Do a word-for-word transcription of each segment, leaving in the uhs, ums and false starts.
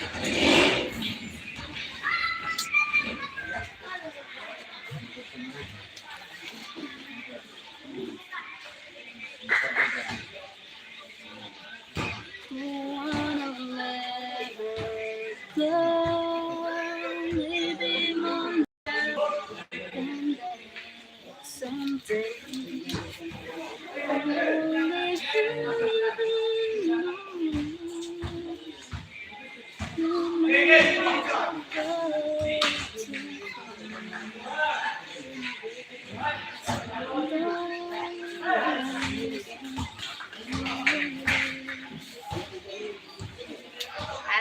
I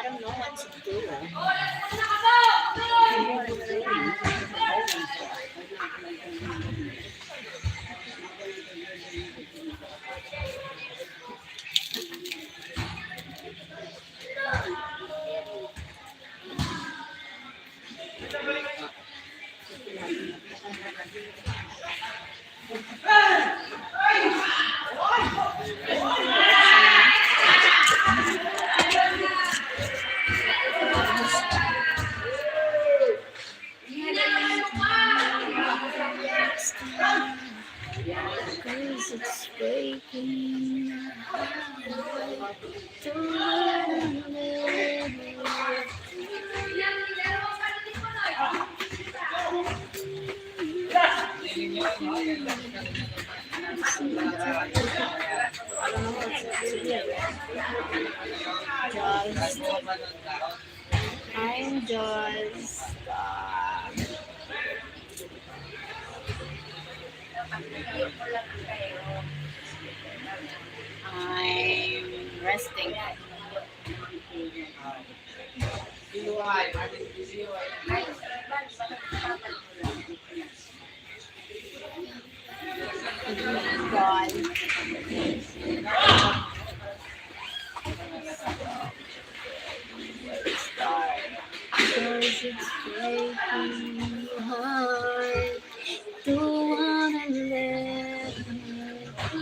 don't know what to do. Because it's breaking my heart. Just, I'm just, uh, I'm resting. God. Because it's breaking my heart. Don't wanna let me go.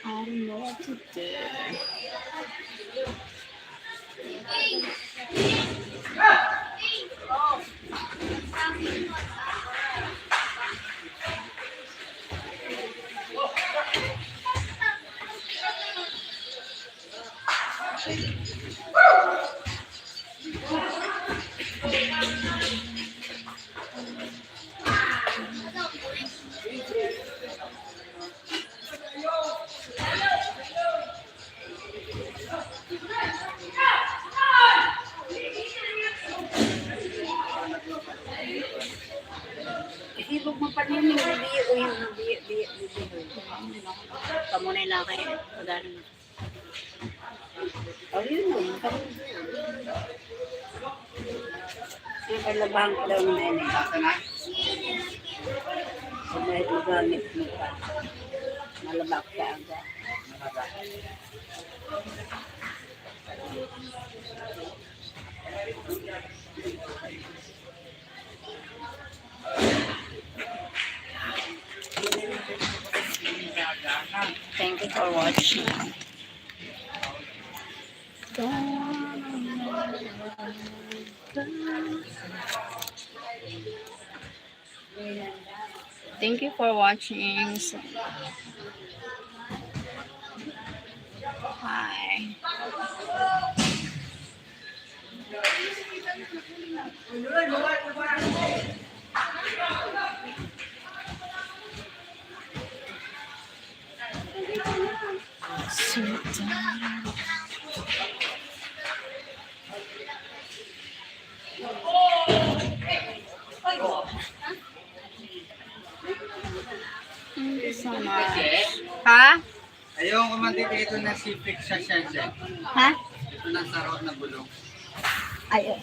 I don't know what to do. Ihibog mo pa niya yung biyo, o yung biyo, biyo, biyo. Kamunay lang kayo. Pagano na. Oh, yun, yun. Yung palabahan ko daw na yun. Kung may magamit mo pa, malabak ka agad. Thank you for watching. Thank you for watching. Hi. So tired. Mati dito na sipik sa Shenzhen. Ha? Ito na sa road na bulong. Ay, oh.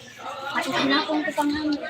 Ay, ito na akong kupang namin.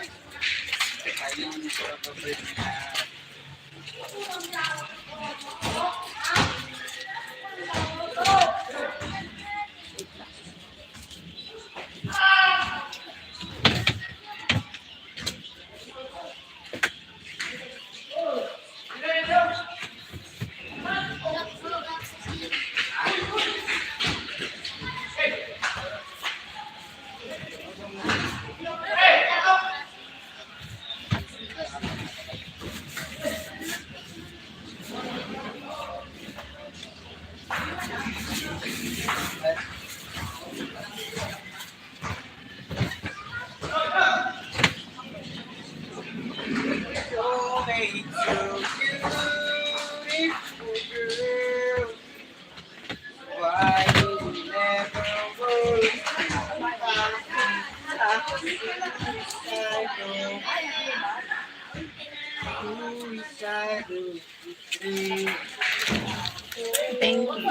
Thank you.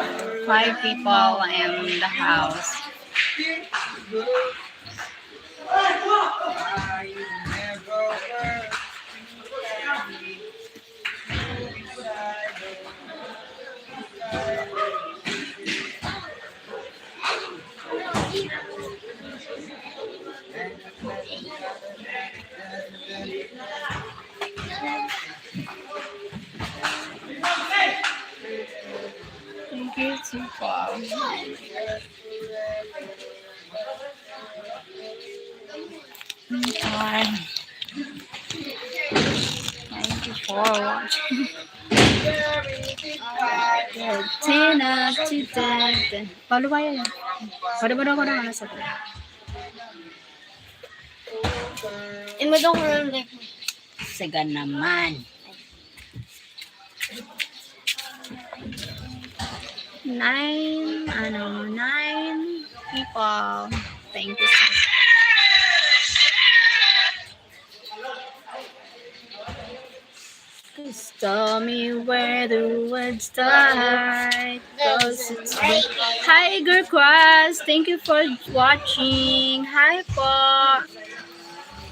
Five people in the house. Thank you, Chico. Bye. Thank you for watching. Tina, tita, palubayan. Pada-pada ko na nga sa Imo dong ko lang like. Saga naman. Nine, ano, nine people. Thank you so much. Please tell me where the words start. Cause it's been... Hi, Girl Crush. Thank you for watching. Hi po.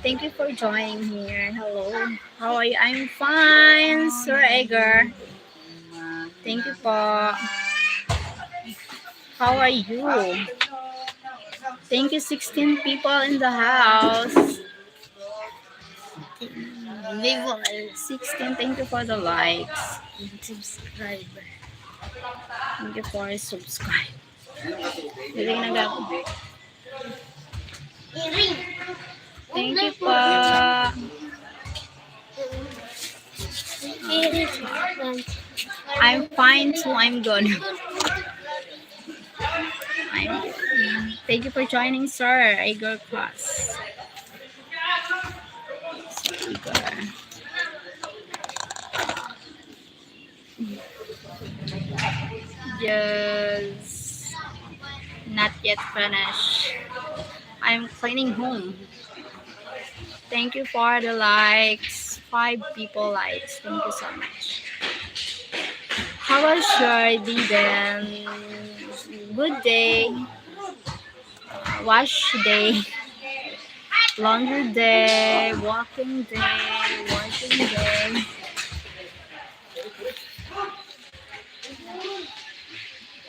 Thank you for joining here. Hello. How are you? I'm fine, Sir Edgar. Thank you po. How are you? Thank you, sixteen people in the house. Vivo sixteen, thank you for the likes. Subscriber. Thank you for subscribe. Galing na gabi. Thank you po. I'm fine too. I'm good. I'm good. Thank you for joining, sir. Igor Cross. Igor. Just not yet finished. I'm cleaning home. Thank you for the likes. Five people likes. Thank you so much. How was your day then? Good day. Wash day. Laundry day. Walking day. Working day.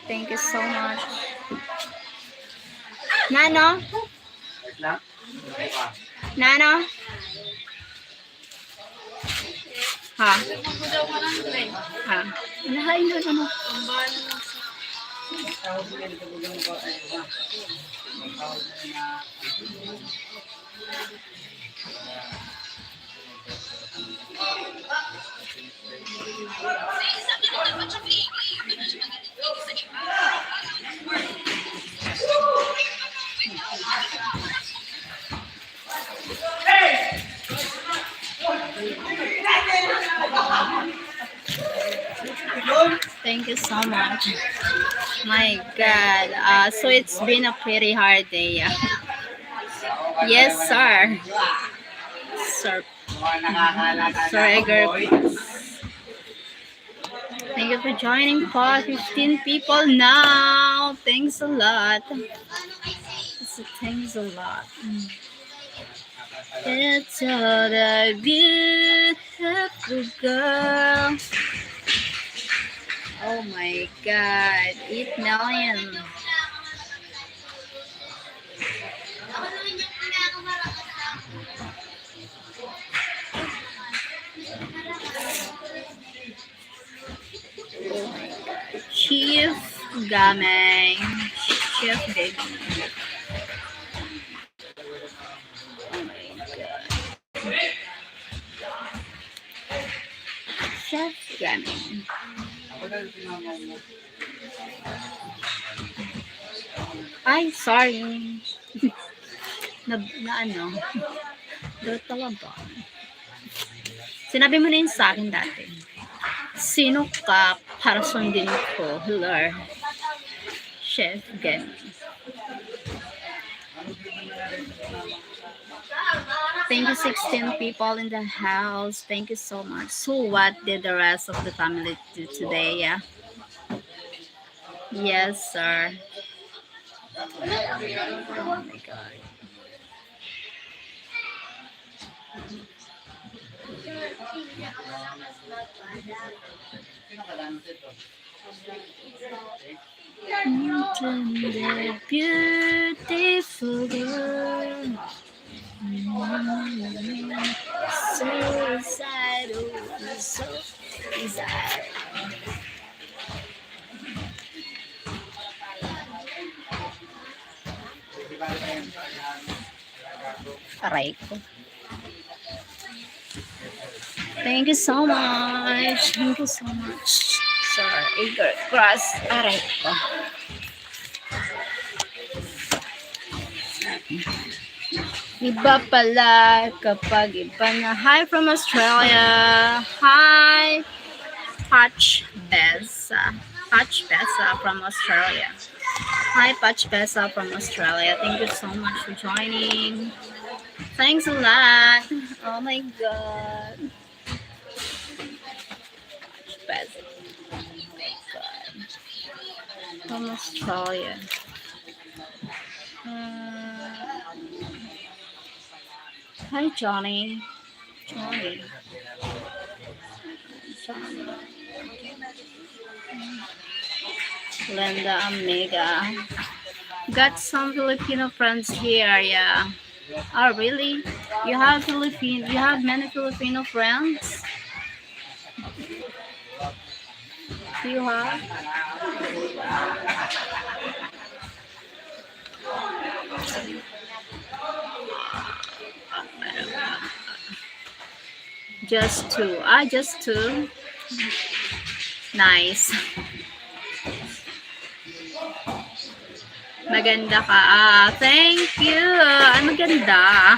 Thank you so much. Nano? Nano? Ha? Ha? Lahain na naman. Thank you so much. My God. Uh, so it's been a pretty hard day. Yeah. Yes, sir. Sir. Sir Edgar. Thank you for joining po. Fifteen people now. Thanks a lot. It's a, thanks a lot. Mm. It's all the beautiful girl. Oh my God, eight million. Oh my God. Chief Gamay. Chief Gamay. Oh my God. Chef Gamay. Ay, sorry. Na, na ano? Daw talaga. Sinabi mo na yun sa akin dati. Sino ka para sundin ko? Hello. Chef Gamay. Thank you, sixteen people in the house. Thank you so much. So what did the rest of the family do today? Yeah. Yes, sir. Oh my God. Beautiful girl. So sad, oh, so sad. Aray ko. Thank you so much. Thank you so much, Sir Igor Cross. Aray ko. Iba pala kapag iba na. Hi from Australia. Hi, Patch Besa. Patch Besa from Australia. Hi, Patch Besa from Australia. Thank you so much for joining. Thanks a lot. Oh my God. Patch Besa. Oh my God. From Australia. Uh, hi, Johnny. Johnny. Johnny. Linda Amiga. Got some Filipino friends here, yeah. Oh, really? You have Philippine, you have many Filipino friends? You have? Just two. Ah, just two. Nice. Maganda ka. Ah, thank you. Ay, maganda.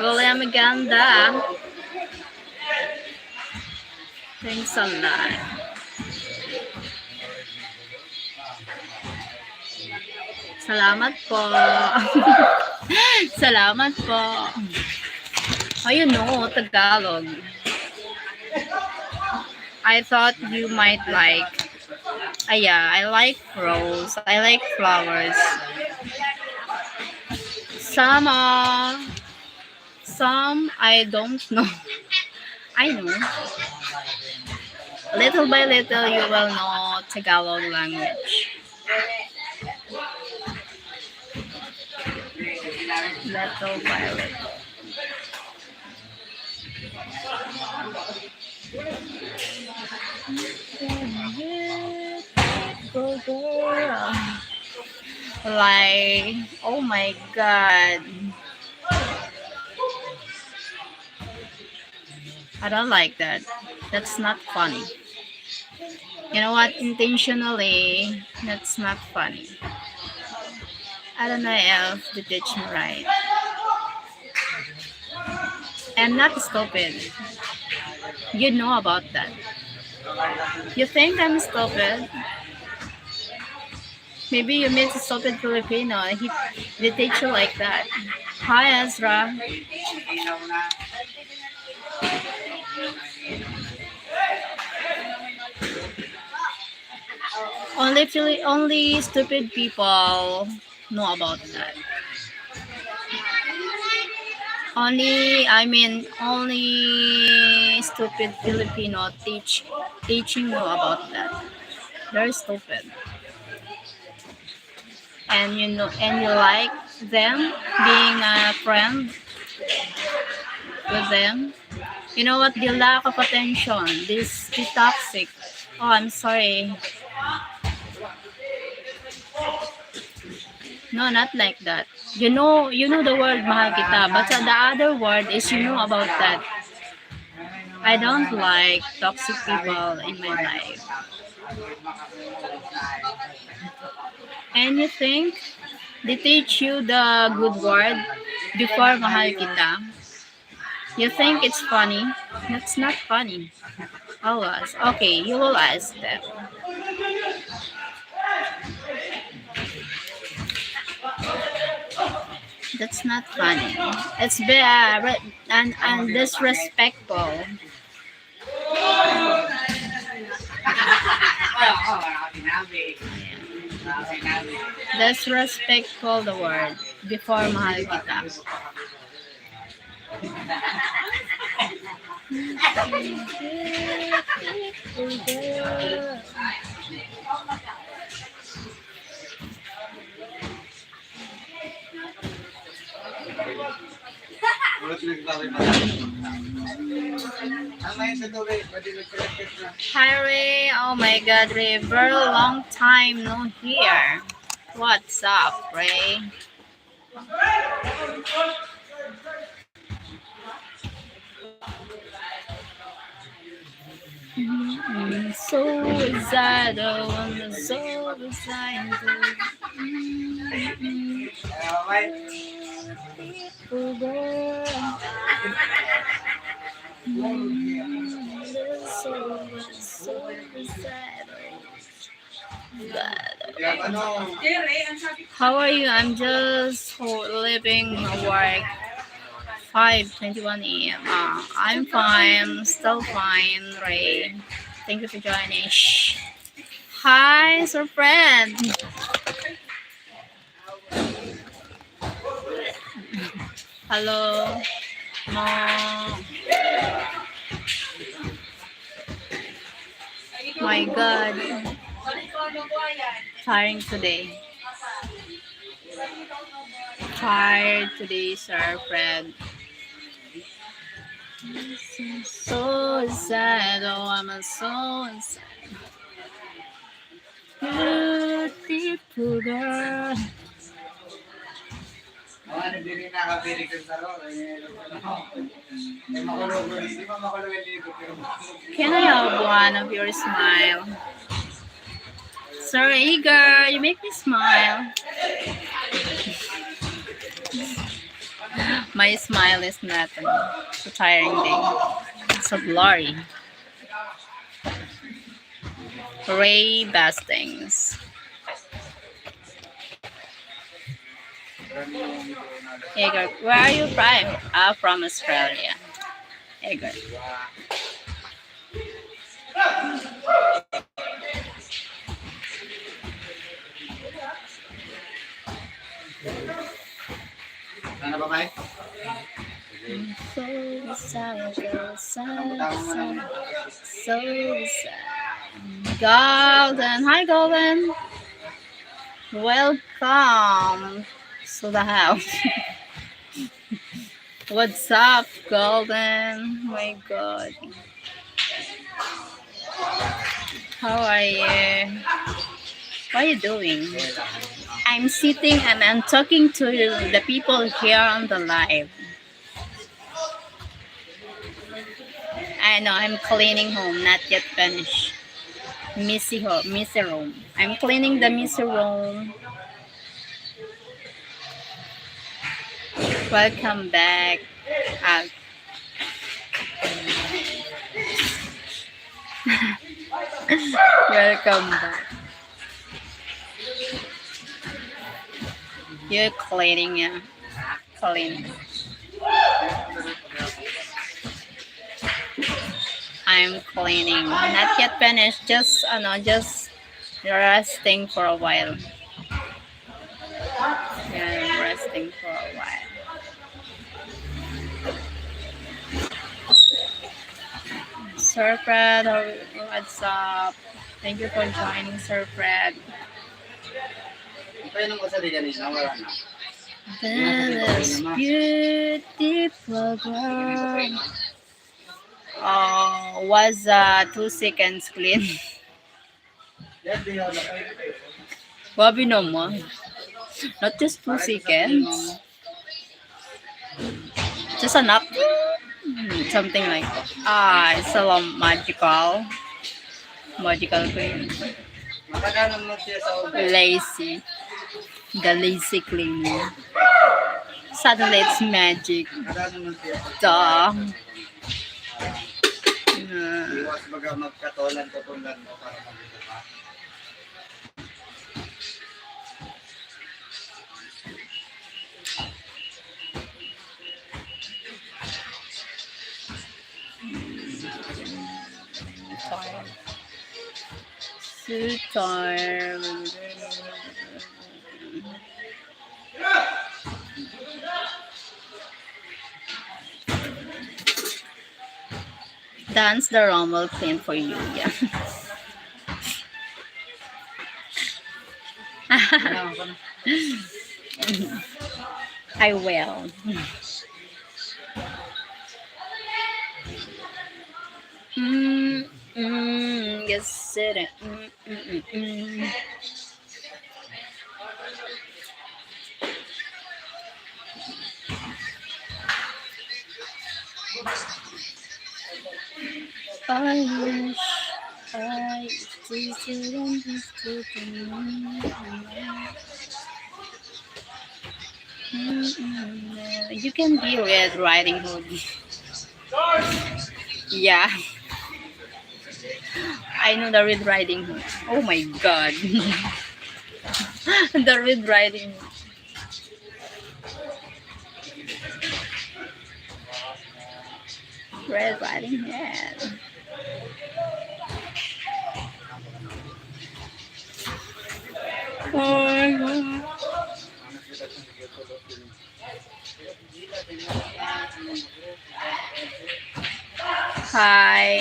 Wala, maganda. Thanks a lot. Salamat po. Salamat po. Ayun, no, Tagalog. I thought you might like. Ah, yeah, I like rose. I like flowers. Some, uh, some I don't know. I know. Little by little, you will know Tagalog language. Little by little. Like, oh my God. I don't like that. That's not funny. You know what? Intentionally, that's not funny. I don't know if they teach me right. I'm not stupid. You know about that. You think I'm stupid? Maybe you meet a stupid Filipino. He, they teach you like that. Hi, Ezra. Only Fili-, only stupid people know about that. Only, I mean, only stupid Filipino teach teaching know about that. They're stupid. And you know, and you like them being a friend with them. You know what? The lack of attention, this, the toxic. Oh, I'm sorry. No, not like that. You know, you know the word mahal kita, but the other word is you know about that. I don't like toxic people in my life. And you think they teach you the good word before mahal kita? You think it's funny? That's not funny. Oh, us. Okay, you will ask them. That's not funny. It's very, uh, and, and disrespectful. Disrespectful the word before mahal kita. Hi, Ray. Oh my God, Ray. Very long time no hear. What's up, Ray? Mm, so sad, oh, I'm so sad. Mm, mm, mm. People go. Mm, so, so sad. How are you? I'm just ho-, leaving work five twenty-one a m. Ah, I'm fine, still fine, Ray. Thank you for joining. Shh. Hi, Sir Fred. Hello. Mo. My God. Tiring today. Tired today, Sir Fred. So sad. Oh, I'm so sad. Beautiful girl. Mga nagdiri na ka, very good sa ro. Eh, makulog, di ba makulog ang ligo, pero Can I have one of your smile? Sir Igor, you make me smile. My smile is nothing. It's a tiring day. It's a blurry. Ray Bastings. Igor, where are you from? Ah, from Australia. Igor. Ano ba, Mike? So sad, so sad, so sad. Golden. Hi, Golden. Welcome to the house. What's up, Golden? My God. How are you? What are you doing? I'm sitting and I'm talking to the people here on the live. I know, I'm cleaning home, not yet finished. Messy ho-, messy room. I'm cleaning the messy room. Welcome back. Ah. Welcome back. You're cleaning, yeah. Cleaning. I'm cleaning. Not yet finished. Just, ano, just Resting for a while. Yan, resting for a while. Sir Fred, how, what's up? Thank you for joining, Sir Fred. Ito yung nasa di ganun, nawala na. This beautiful girl. Uh, was uh, two seconds clean. Grabe naman. Not just two seconds. Just a knock. Hmm, something like that. Ah, it's a lot magical. Magical queen. Makakanan mo siya sa ulo. Lazy. The lazy cleaner. Suddenly, it's magic. Makakanan mo siya sa Duh. Iwas baga magkatolan ko kung lang mo para magkita pa. So tired. Dance the Rommel clean for you. Yeah. I will. Mm, mm, yes, it is. Mm, mm, mm, mm. I wish I existed on this cooking. Mm, mm, mm. You can be Red Riding Hood. Yeah. I know the Red Riding Hood. Oh my God. The Red Riding Hood. Red Riding Hood. Oh my God. Hi,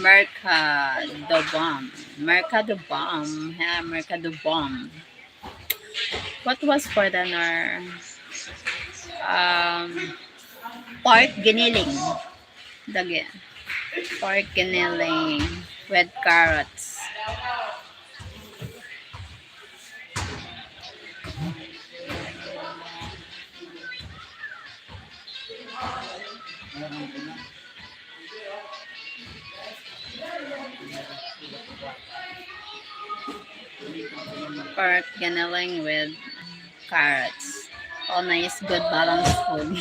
Merca the Bomb. Merca the Bomb. Hi, Merca the Bomb. What was for dinner? Um, pork giniling. Dagi. Pork giniling with carrots. Pork giniling with carrots. Oh, nice, good balance food.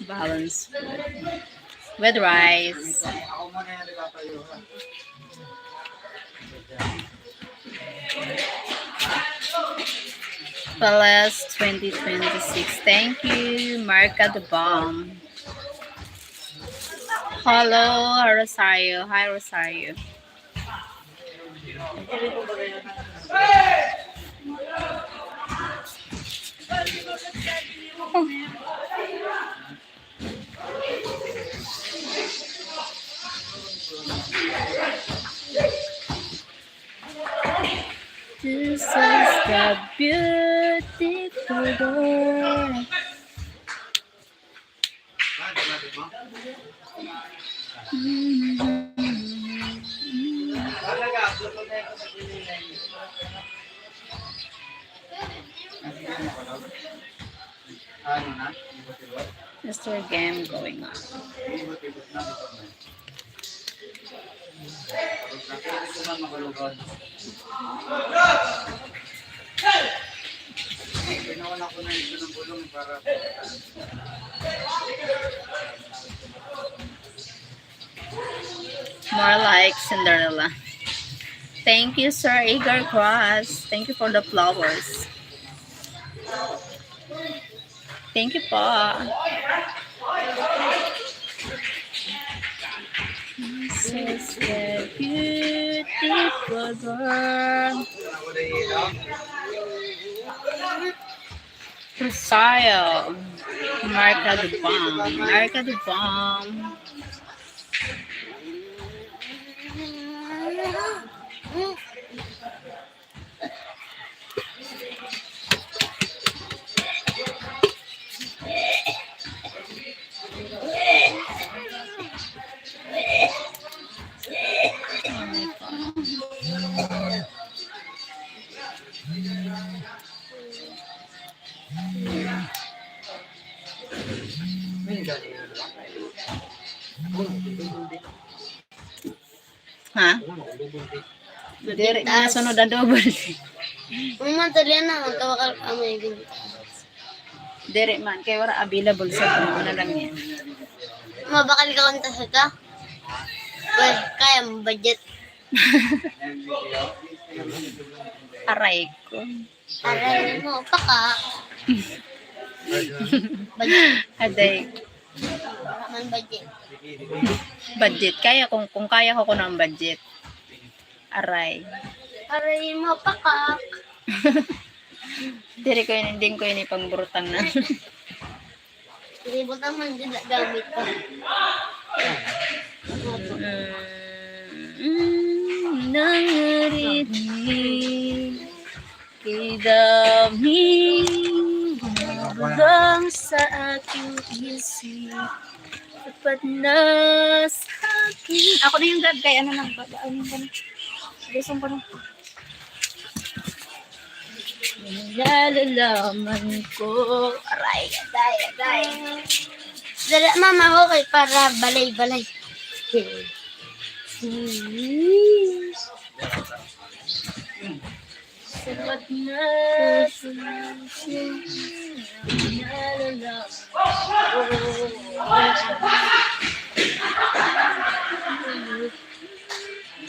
Balance food. With rice. Ako muna yung nagpapayuhan. Palace twenty twenty-six. Thank you, Marca the Bomb. Hello, Rosario. Hi, Rosario. This is the beautiful world. Is there a game going on? Ginawa ko na ito ng bulong para More like Cinderella. Thank you, Sir Igor Cross. Thank you for the flowers. Thank you po. Such a beautiful girl. Rosario, Marca de Bomb, Marca de Bomb. Ha? Diri na sunod ang double. Mama, dali na, magkawakal ka, may ginto. Diri man, kay wala available sa phone na lang yan. Mabakal ka kanta sa ta? Well, kaya mo budget. Aray ko. Aray mo, paka. Budget. Aday. Wala man budget. Budget. Kaya kung, kung kaya ko kuno ang budget. Aray. Aray mo, pakak. Diri ko yun, hindi ko yun ipangburutang na. Hindi mo naman din nagamit ko. Mm, mm, nangaririnig. Kay daming bumabulong sa aking isip. Sapat na sa akin. Ako na yung grab kay ano nang baba. Ano yung gano'n? Gusto ko na. Nalalaman ko. Aray, aray, aray. Dala, mama, okay para balay-balay. Sapat na sa akin, nalalaman ko.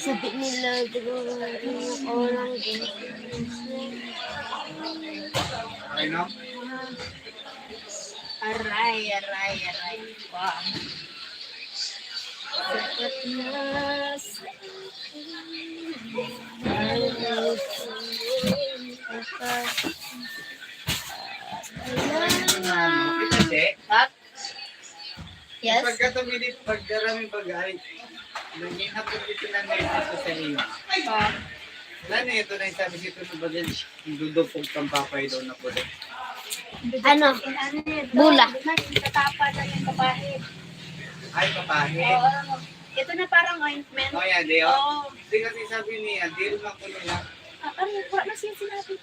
Sabi nila, di ba, mga orang din. Aray, aray, aray. Wow. Sapat na sa akin. Yes? Pagka tumilip, pagkarami bagay, nangihap ko dito na may gusto sa inyo. Ah. Nani, ito na yung sabi dito na bagay, dudupog kang papay daw na pula. Ano? Bula. Tatapa na yung kapahid. Ay, kapahid. Oo. Ito na parang ointment. Oh, yan, di, oh. Oo. Hindi kasi sabi niya, di rin ako nila. Ah, ano, wala na siya sinabi.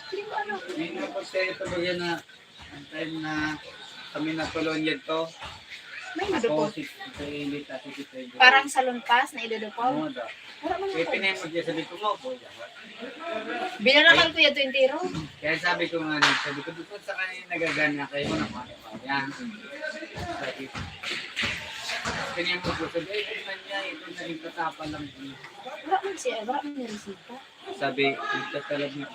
Hindi ko ano. May napag sa'yo ito bagay na Ang time na kami na Polonia to, may ako, madupog. Si, si Elita, si Tito Joe. Parang sa lumpas na idudupog? Oo, da. Wala man. Kaya ako. Pinay mo dyan, sabi ko, "Mo po, yawa." Binarakan ko yan to entero. Kaya sabi ko nga, sabi ko, "Doon sa kanina nagagana kayo, nakuha ko yan." Sabi ko, pinay mo po, sabi, "Ay, ito na niya, ito na rin, katapa lang po." Wala man siya, wala man yung resita. Sabi, nagtatalab na.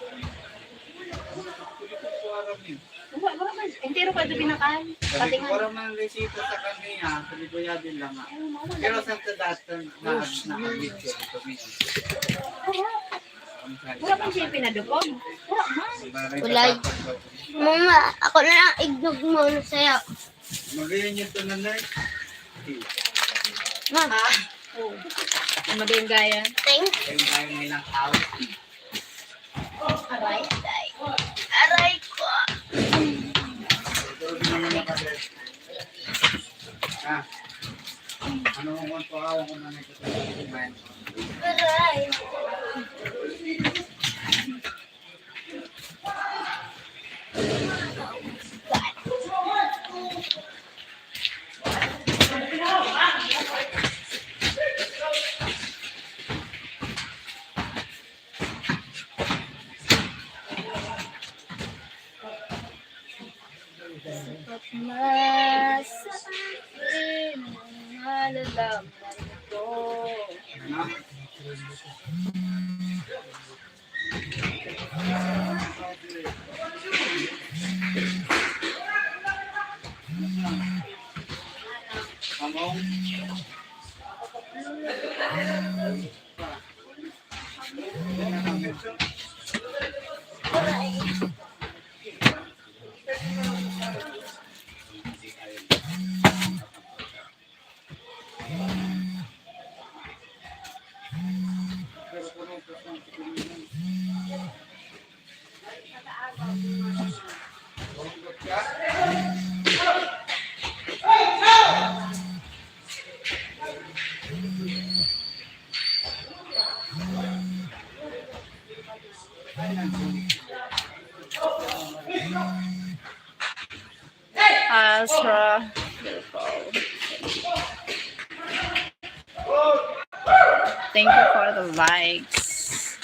Wala, wala man. Entero pa ito pinakain. Sabi ko, "Wala man resita sa kanya." Sabi ko, "Yabi lang nga." Pero sa, sa dati, na, na, na-admit siya dito, may. Wala. Wala man siya pinadupog. Wala man. Wala. Mama, ako na lang ignog mo, ano sa'yo? Magayon yun to, nanay. Ma. Ah, oo. Magayon gaya. Thank you. Magayon gaya nilang tao. Aray, aray. Aray ko. Ah. Ano mo kung tuhaw ko na nagkakaroon? Aray. Sapat na sa akin ang nalalaman ko. Asra. Beautiful. Thank you for the likes.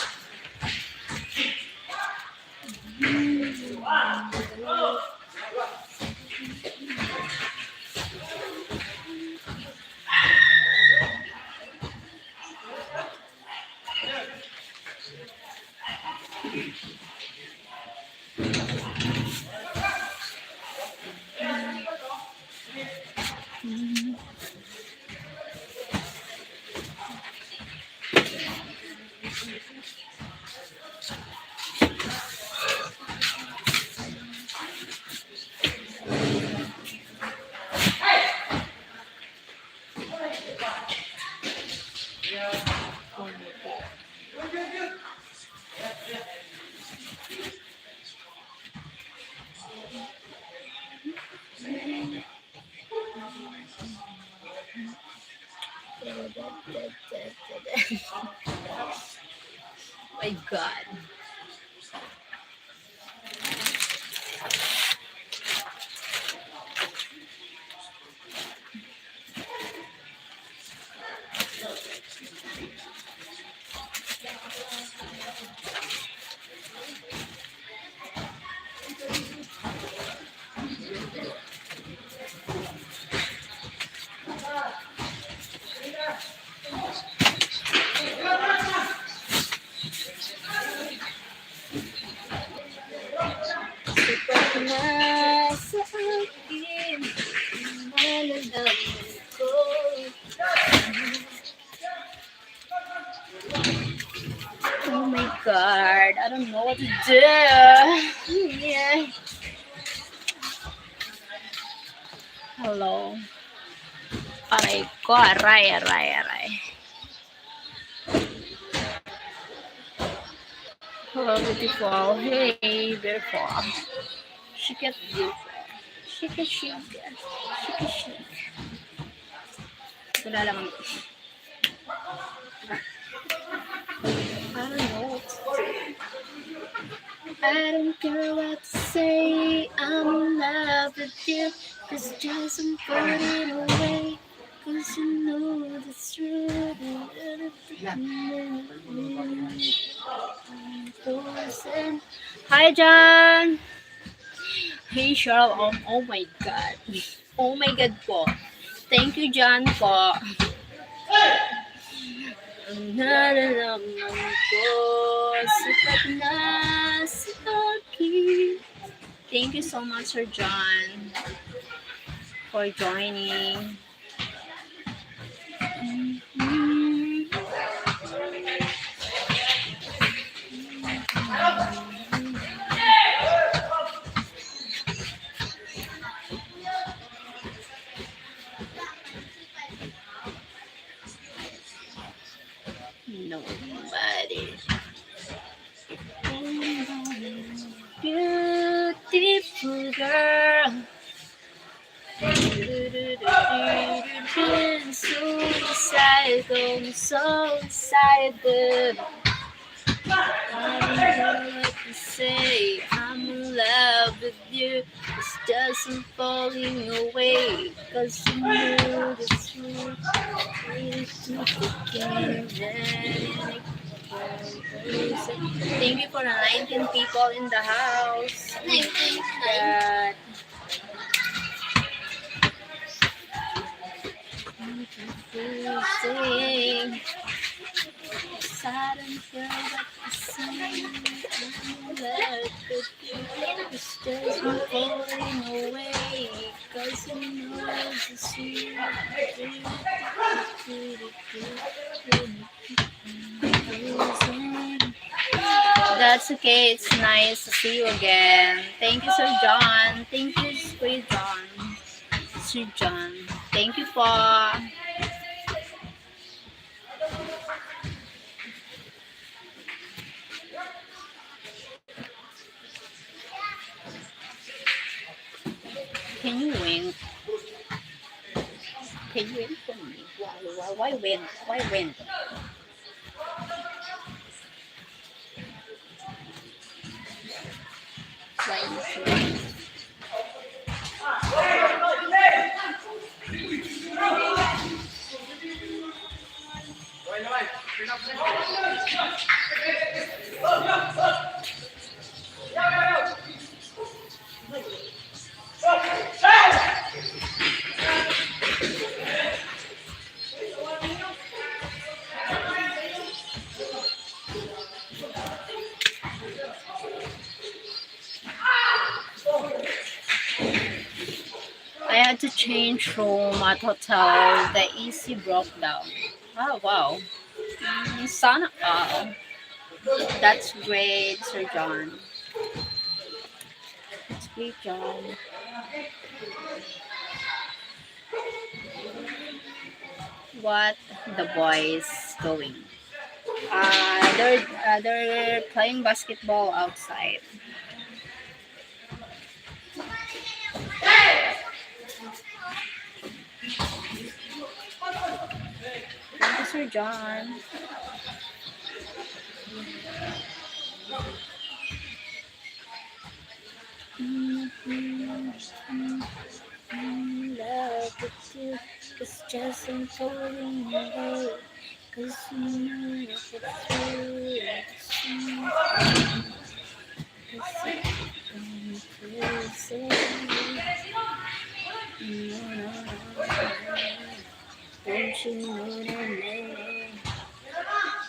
My God. Sipat na sa akin, malalaman ko. Oh my God, I don't know what to do. Yeah. Hello. Aray ko, aray, aray, aray. Hello, beautiful. Hey, beautiful. Shake it, beautiful. Shake it, shake it. Shake it, shake it. Wala lang. I don't know what to do. I don't care what to say. I'm in love with you. Cause just I'm floating away. Cause you know the truth. Hi, John. Hey, Cheryl. Oh, oh my God. Oh my God po. Thank you, John po. Nararamdaman ko, sipat na sa akin. Thank you so much, Sir John, for joining. Nobody. Beautiful girl. Suicidal, suicidal. I don't know what to say. I'm in love with you. It's just I'm falling away. Cause you know the truth. Thank you for the nineteen people in the house. Nineteen. God. Sing. Sudden feel like the same. I'm in love with you. It's just I'm falling away. Cause you know the truth. That's okay. It's nice to see you again. Thank you, Sir John. Thank you, Sir John. Sir John. Thank you po. Can you wink? Can you wink for me? Why, why, why wink? Why wink? Why you so wink? I had to change room at hotel. The A C broke down. Oh, wow. Mm, sana all. That's great, Sir John. That's great, John. What the boys doing? Uh, they're, uh, they're playing basketball outside. Thank you, Sir John. In love with you, it's just unfolding away. 'Cause you know that it's true. Don't you know that love?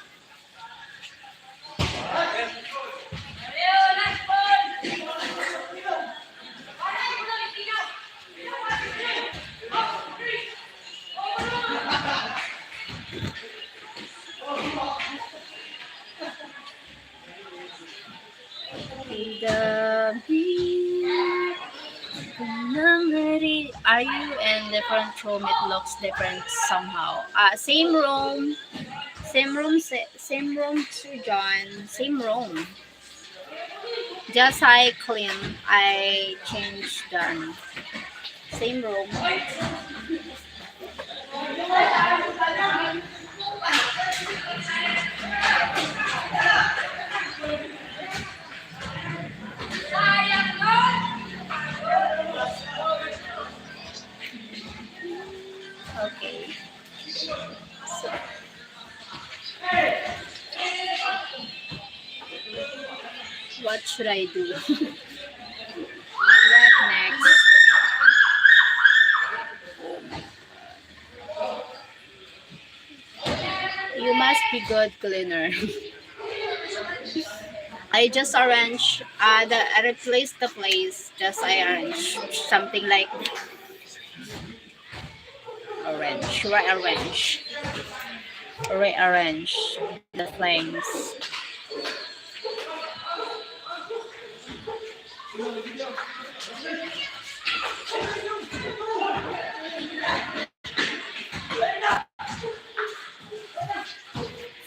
Are you in different room? It looks different somehow. Ah, same room. Same room, sa-, same room, Sir John. Same room. Just I clean. I change the, ano, same room. Okay. So, what should I do? What next? You must be good cleaner. I just arrange, uh, the, I replace the place. Just I arrange something like arrange, rearrange, rearrange the flames.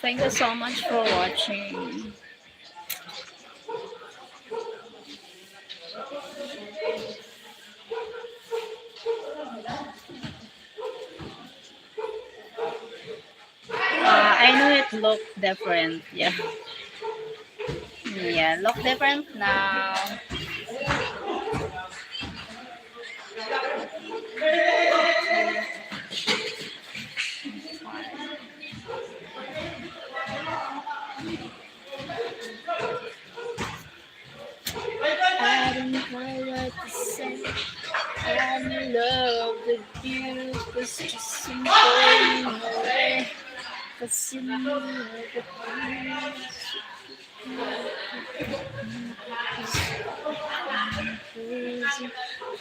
Thank you so much for watching. Uh, I know it look different. Yeah. Yeah, look different now. I don't know what to say. I'm in love with you. It's just going away. 'Cause you know that.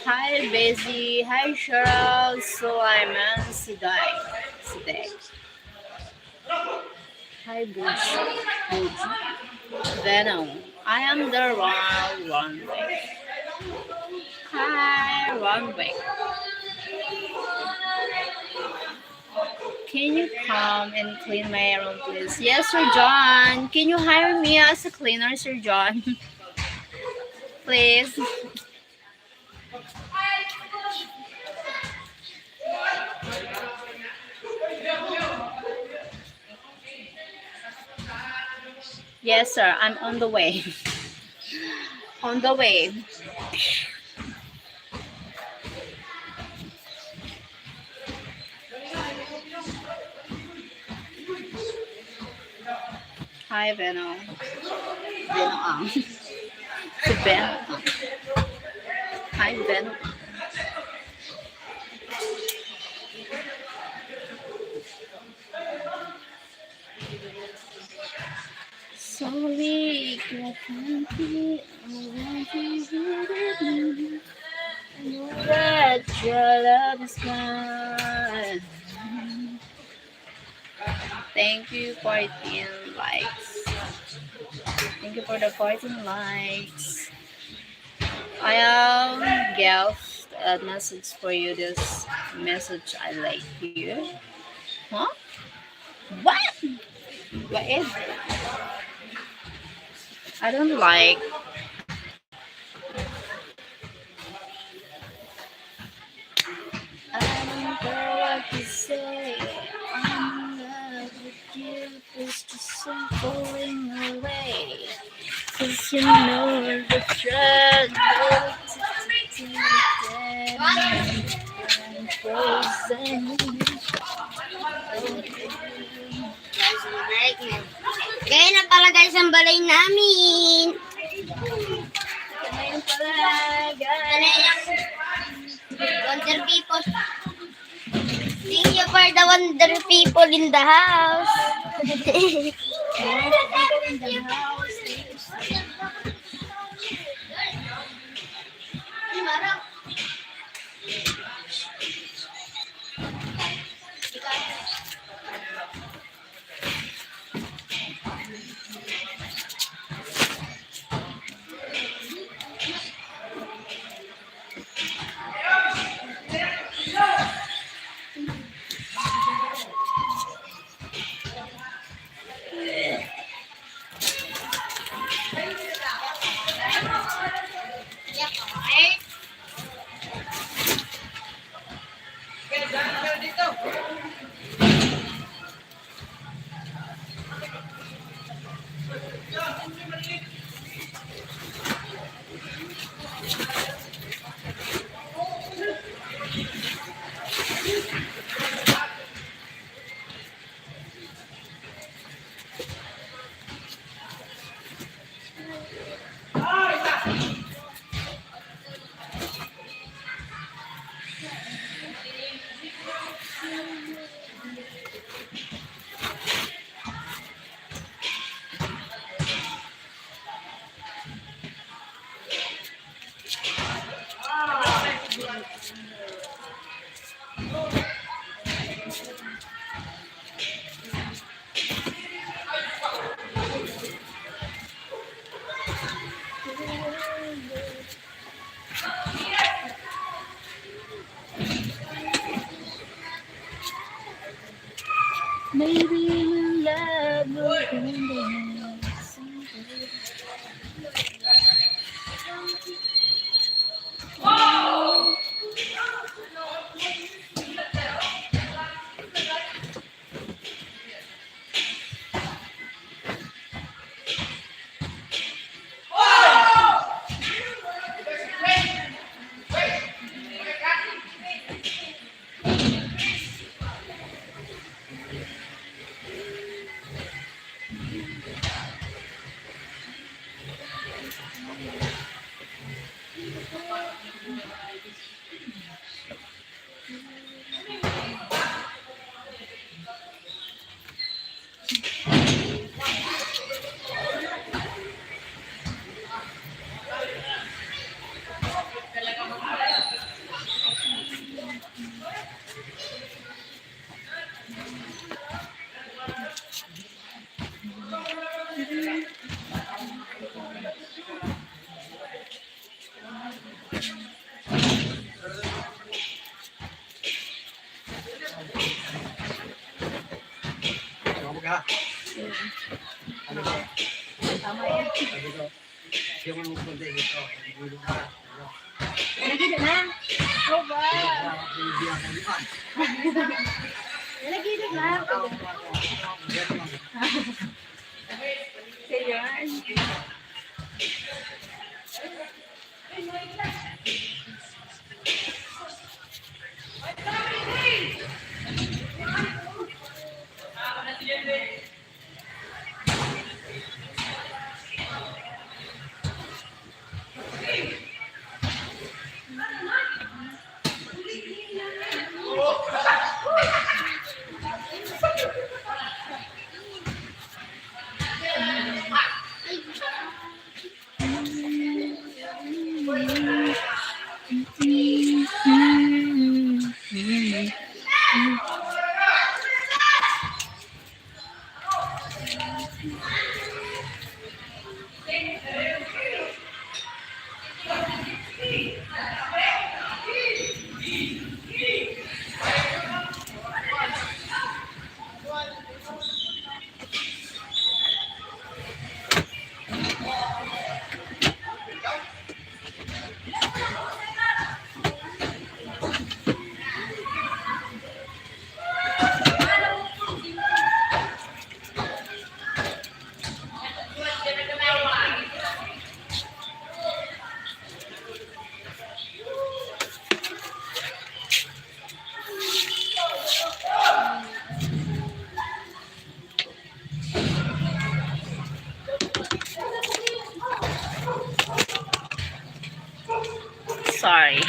Hi, Bezi. Hi, Cheryl, Sulaiman, Siday. Siday. Hi, Buj. Buj. Venom. I am the wrong, wrong way. Hi, wrong way. Can you come and clean my room, please? Yes, Sir John. Can you hire me as a cleaner, Sir John? Please. Yes, sir. I'm on the way. On the way. Hi, Veno. Veno ang. Si Veno ang. Hi, Veno ang. Sorry, I can't be around you. I know that your love is gone. Thank you, fourteen likes. Thank you for the fourteen likes. I am girls a message for you. This message I like you. Huh? What? What is it? I don't like. I don't know what to say. I'm in love with you. It's just so falling away. 'Cause you know the struggle. I'm frozen. Guys, mabalik na. Kaya na pala, guys, ang balay namin. Ngayon pala, guys. Wonder people. Thank you for the wonder people in the house. Wonder people in the house. Maybe your love will come back someday. Ano ba? Tama yan. Ano ba? Yung konti dito, yung dulo na, ano? Lagi na na. Ikaw ba? Nagilid lang. Kaya, sorry.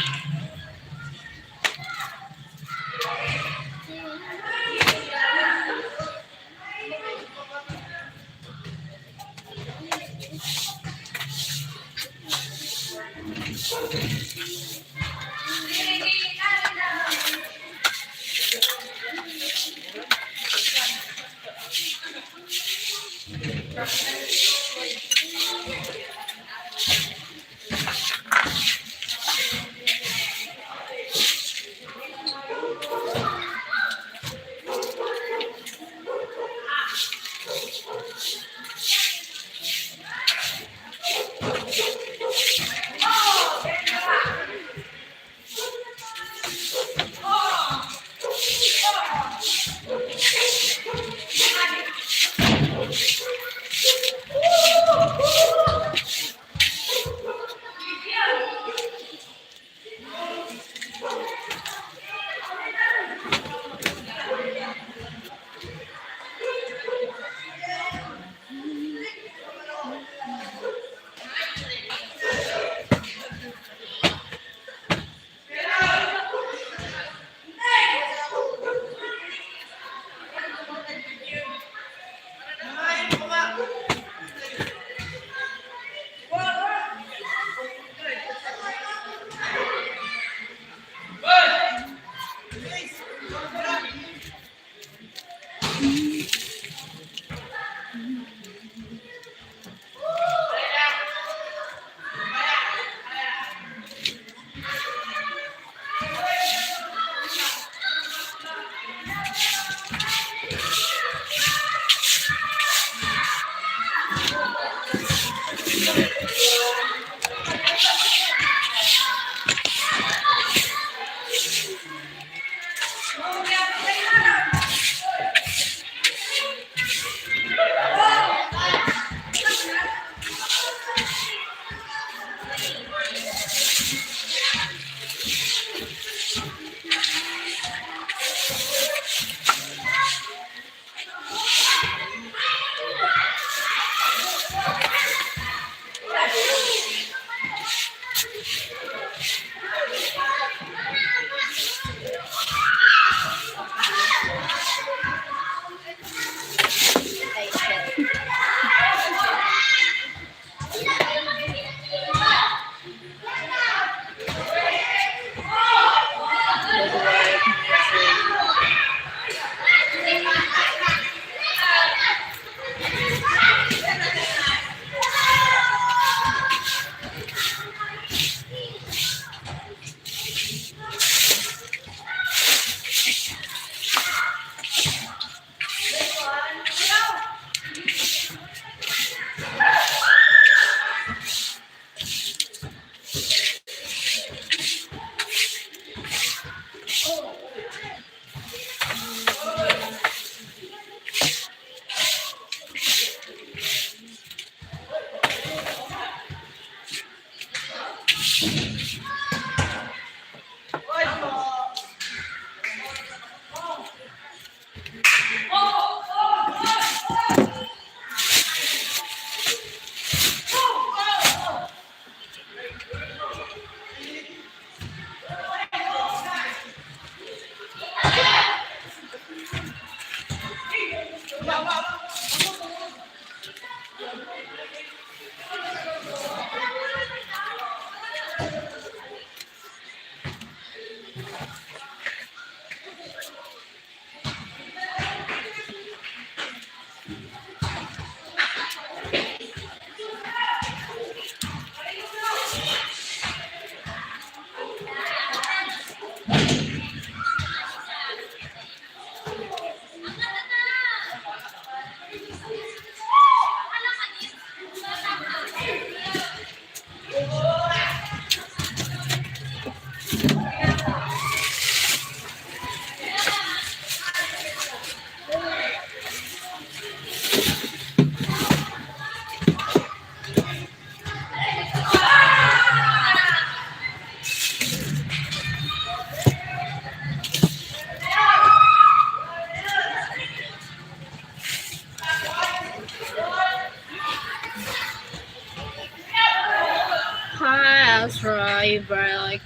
Hi, Ezra, Ibrahim,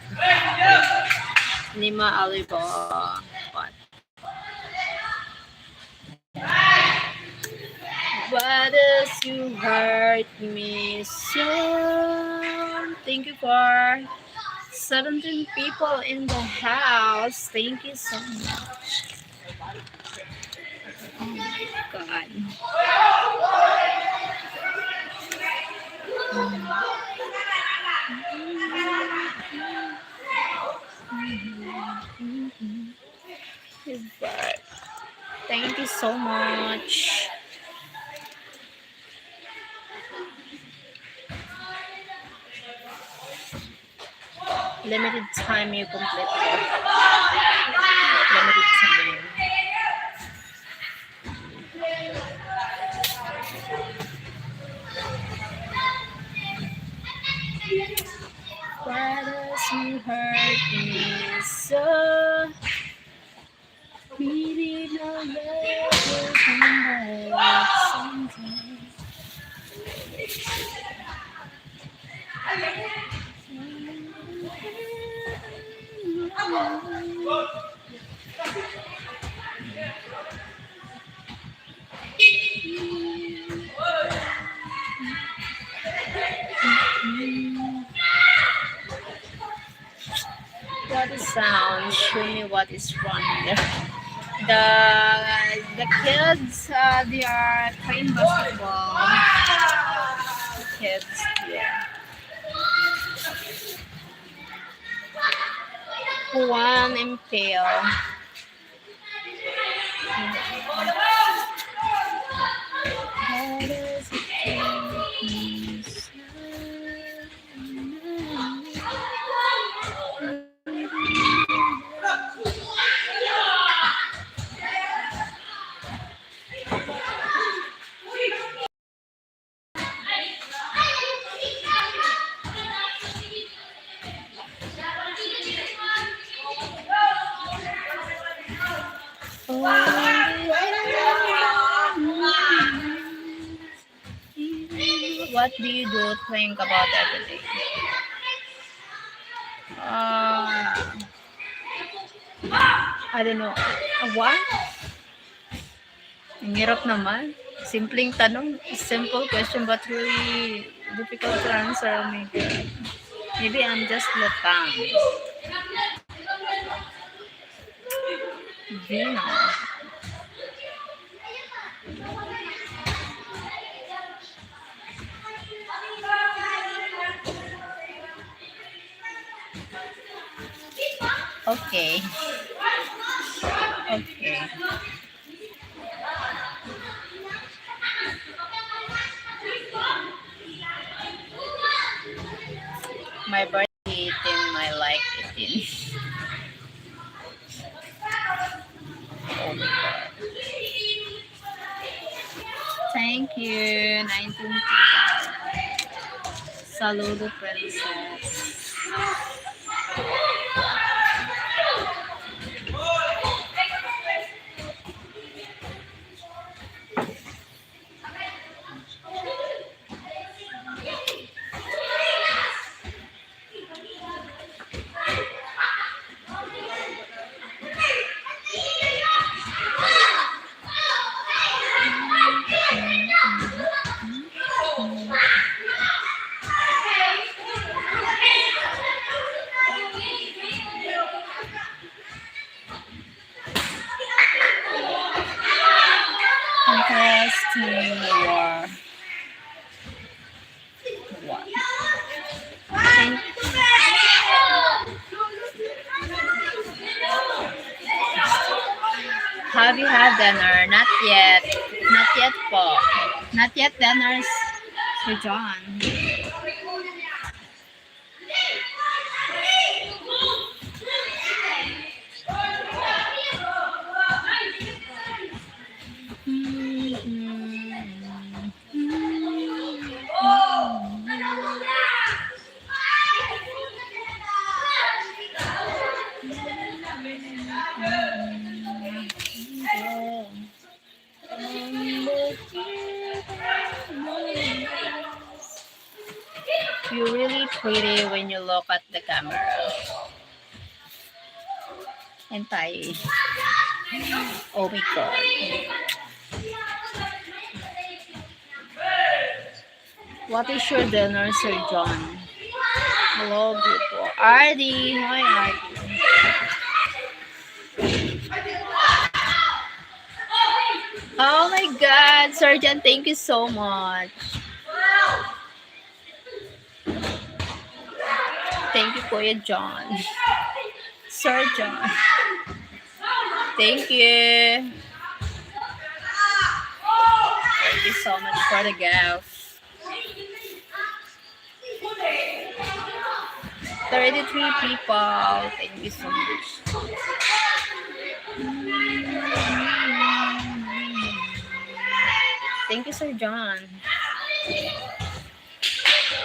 Nima Aliba. What? Why does you hurt me so? Thank you for seventeen people in the house. Thank you so much. Oh my God. Goodbye. Thank you so much. Limited time you complete. Limited time. Why does you hurt me so? Really no love will come back someday. What is sound? Show me what is wrong there. The, the kids, uh, they are playing basketball. Kids, yeah. Juan Impel. What do you do think about everything? Uh, I don't know. What? Ang hirap naman. Simpleng tanong, simple question, but really difficult to answer. Oh my God. Maybe I'm just lutang. Venus. Okay. Okay. My birthday eighteen, my like eighteen. Oh my God. Thank you, nineteen people. So, Honolulu Princess. Contesting war. War. Thank you. Have you had dinner? Not yet. Not yet po. Not yet dinner, Sir John. You're really pretty when you look at the camera. Entay. Oh my God. What is your dinner, Sir John? Hello, beautiful. Ardy. Hi, Ardy. Oh my God, Sir John, thank you so much. Thank you, Kuya John. Sir John. Thank you. Thank you so much for the gift. Thirty-three people. Thank you so much. Thank you, Sir John.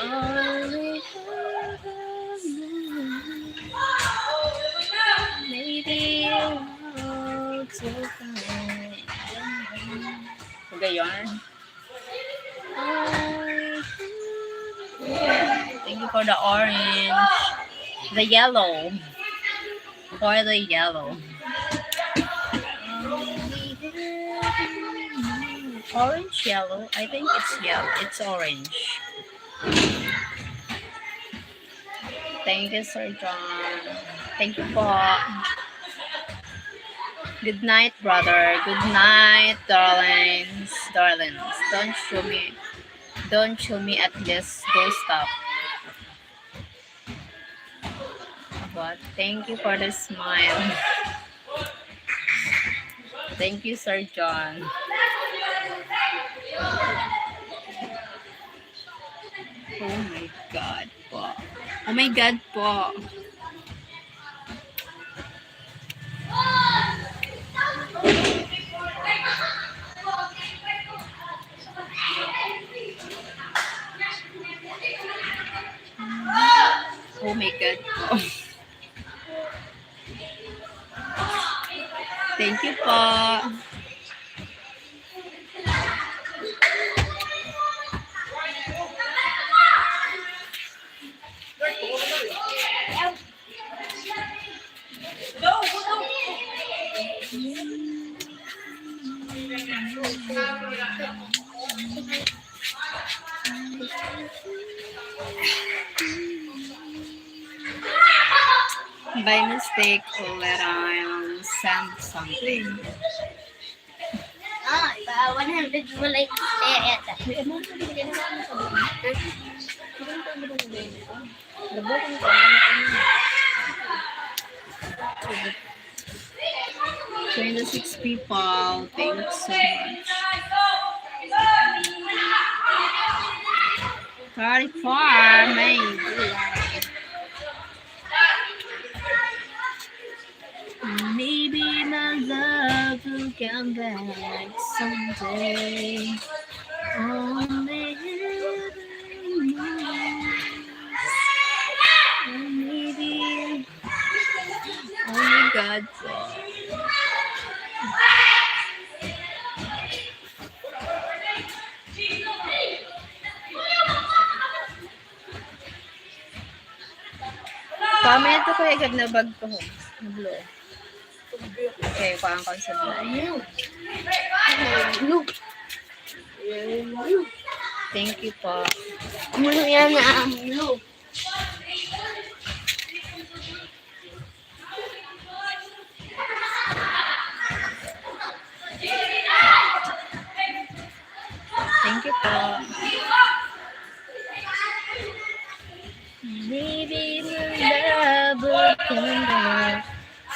Only heaven knows. Maybe you want to find. Gayon. Thank you for the orange. The yellow. For the yellow. Orange yellow. I think it's yellow. It's orange. Thank you, Sir John. Thank you po. Good night, brother. Good night, darlings. Darlings, don't show me, don't show me at this ghost stop. What? Thank you for the smile. Thank you, Sir John. Oh my God po. Oh my God po. Oh my God po. Thank you po. By mistake, let I send something. Ah, iba one hundred mo like, eh, eto. May amount na binigay na lang sa doon. Ilang taon ba nang ganyan? Double ang taon. Twenty-six people. Thanks so much. Thirty-four. May gulay. Maybe my love will come back someday. Only heaven knows. God po. Comment ko kaya gab na bag ko, ho. Na blue. Okay, kuhaan ko sa blue. Blue. Thank you po. Ano yan na ang blue? Thank you po. Baby, my love will come back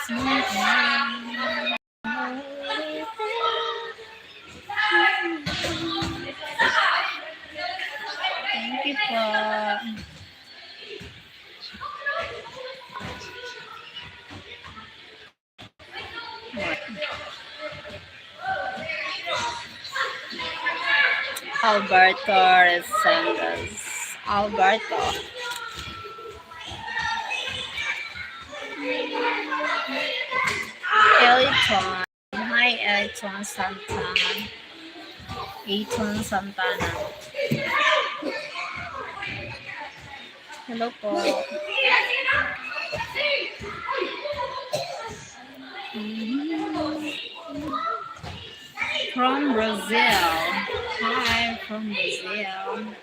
sometime. Thank you po. Alberto Resendes. Alberto. Elton. Hi, Elton Santana. Elton Santana. Hello po. From Brazil. Hi, from Brazil.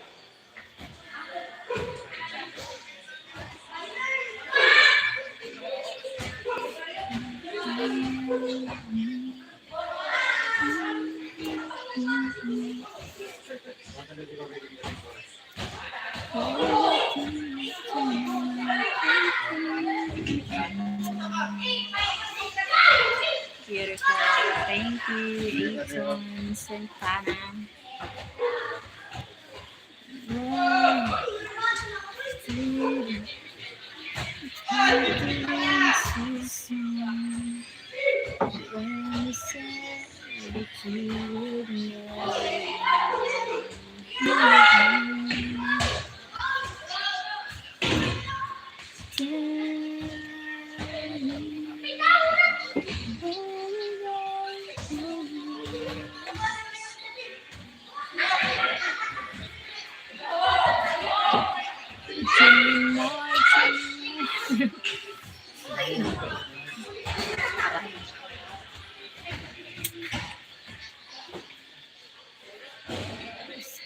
Beautiful. Thank you, Ethan Santana.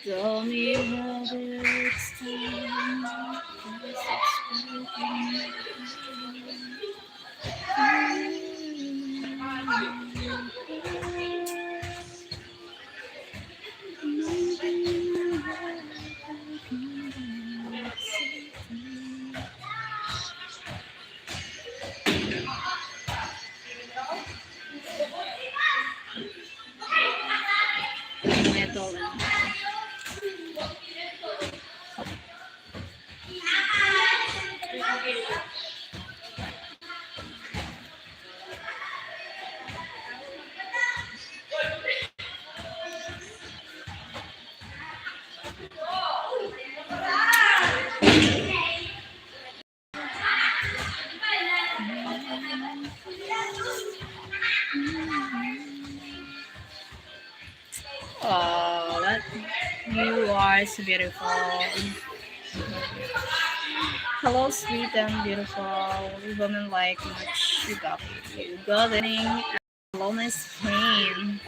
Tell me whether it's time. Oh, that you are so beautiful. Hello, sweet and beautiful woman like much you got you. Good evening, Loma, Spain.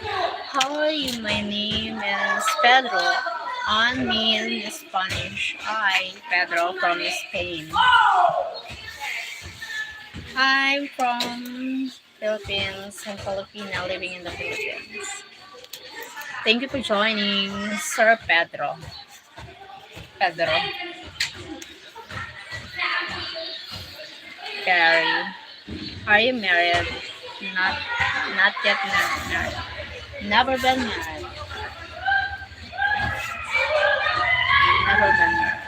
How are you? My name is Pedro. I mean Spanish. Hi, Pedro from Spain. I'm from Philippines, I'm Filipina living in the Philippines. Thank you for joining, Sir Pedro. Pedro. Gary. Are you married? Not, not yet married. Never been married. Never been married.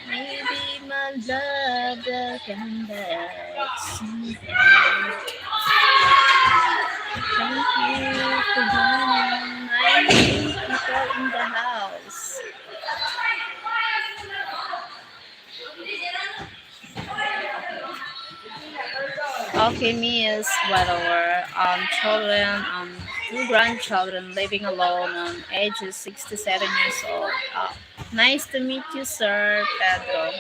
Maybe my love will come back someday. Thank you for joining my new people in the house. Okay, me is one of our um, children, um, two grandchildren living alone, um, ages sixty-seven years old. Uh, nice to meet you, Sir Pedro.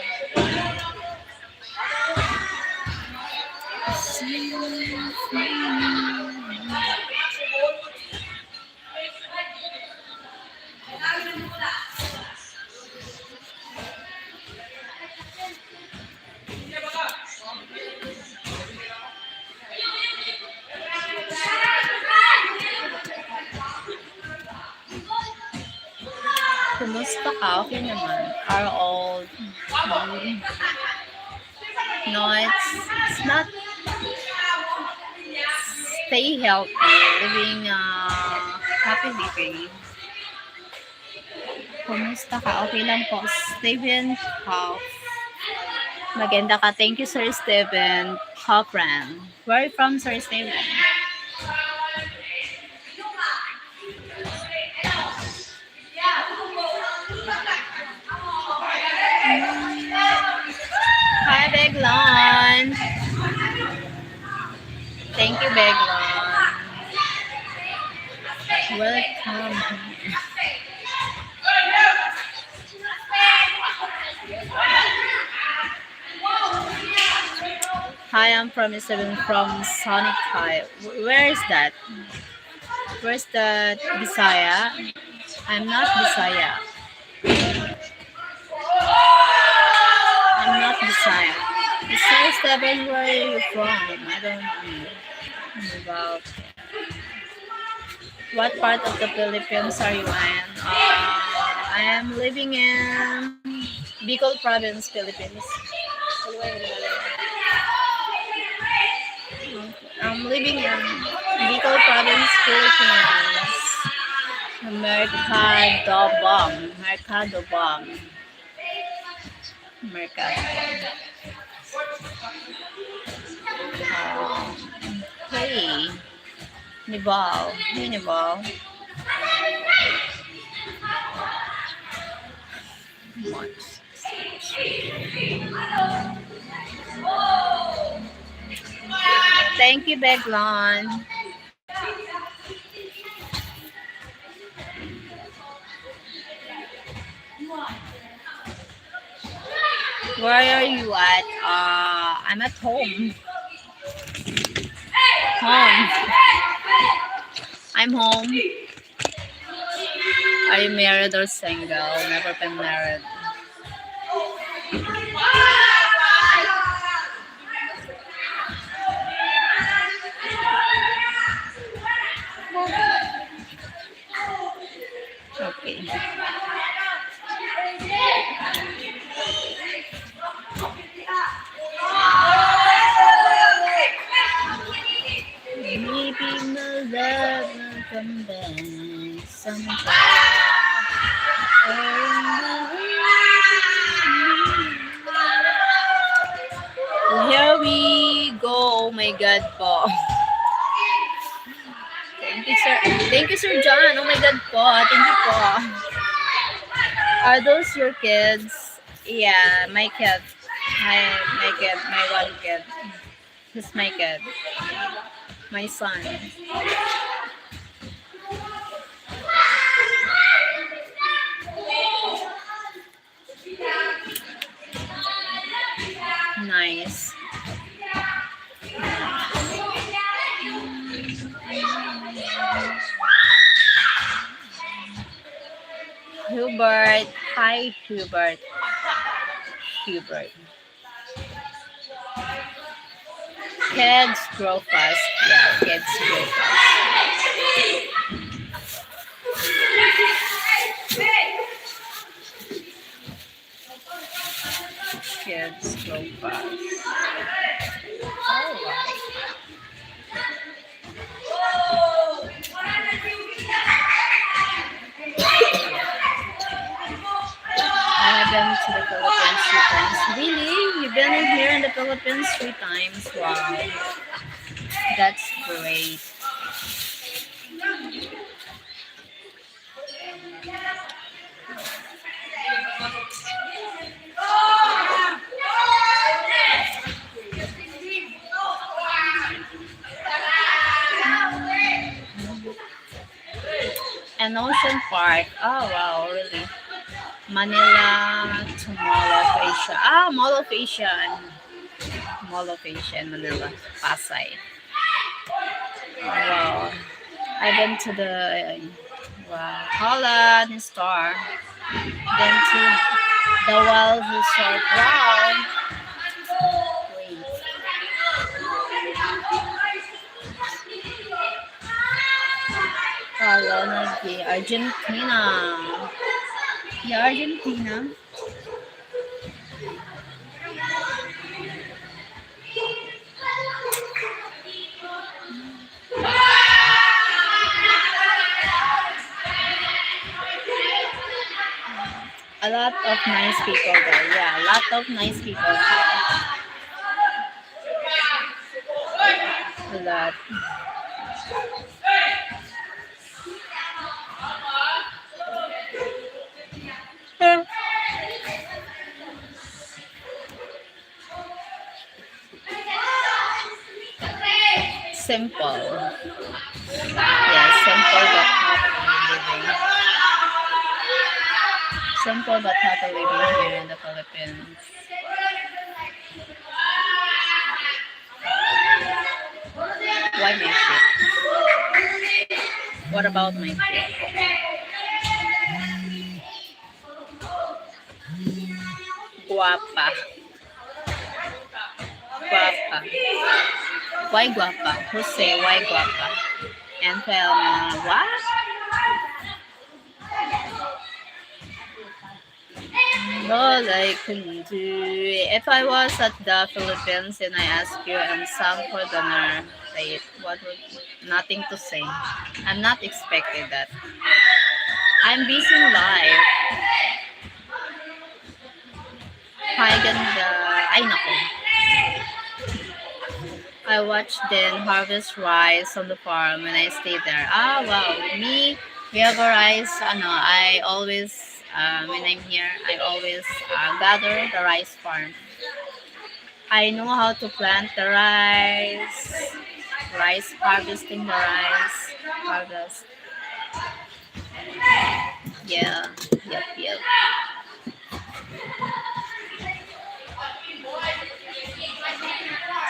Kumusta ka? Okay naman. Are all, um, no, it's, it's not. Stay healthy, living a happy living. Kumusta ka? Okay lang po. Steven Hoff. Maganda ka. Thank you, Sir Steven Hoffran. Where are you from, Sir Steven? Hi, Beglon. Thank you, Beglon. Welcome. Hi, I'm from Isabel from Sonic High. Wh- Where is that? Where's the Bisaya? I'm not Bisaya. I'm not Bisaya. Bisaya Seven, where are you from? I don't know. About what part of the Philippines are you in? Uh, I am living in Bicol Province, Philippines. I'm living in Bicol Province, Philippines. Mercado Bomb. Mercado Bomb. Mercado Bomb. Um, hey. Nibal. Hey, Nibal. Thank you, Beglon. Where are you at? Uh, I'm at home. Home. I'm home. Are you married or single? Never been married. Okay. Maybe my love will come back someday. Here we go. Oh my God po. Thank you, sir. Thank you, Sir John. Oh my God po. Thank you po. Are those your kids? Yeah, my kid. My, my kid. My one kid. He's my kid. My son. Nice. Hubert. Hi, Hubert. Hubert. Kids grow fast. Yeah, kids grow fast. Kids grow fast. All right. I have been to the Philippines three times. Really? You've been in here in the Philippines three times? Wow. That's great. Ocean Park. Oh, wow, really? Manila to Mall of Asia. Ah, Mall of Asia. Mall of Asia in Manila, Pasay. Wow. I've been to the, wow, Holland Star. Then to the Wild Resort. Wow. Wait. Hala, nag-, Argentina. Yeah, Argentina. A lot of nice people there. Yeah, a lot of nice people. A lot. Simple. Yeah, simple but happy living. Simple but happy living here in the Philippines. Why my feet? What about my feet? Guapa. Guapa. Why guapa? Who say why guapa? And Thelma, what? All I can do. If I was at the Philippines and I ask you and some for dinner, like, what would, nothing to say. I'm not expected that. I'm busy in life. Hi, ganda. Ay, naku. I watch them harvest rice on the farm when I stay there. Ah, wow. Me, we have a rice, ano, I always, uh, when I'm here, I always, uh, gather the rice farm. I know how to plant the rice, rice harvesting the rice, harvest. Yeah, yep, yep.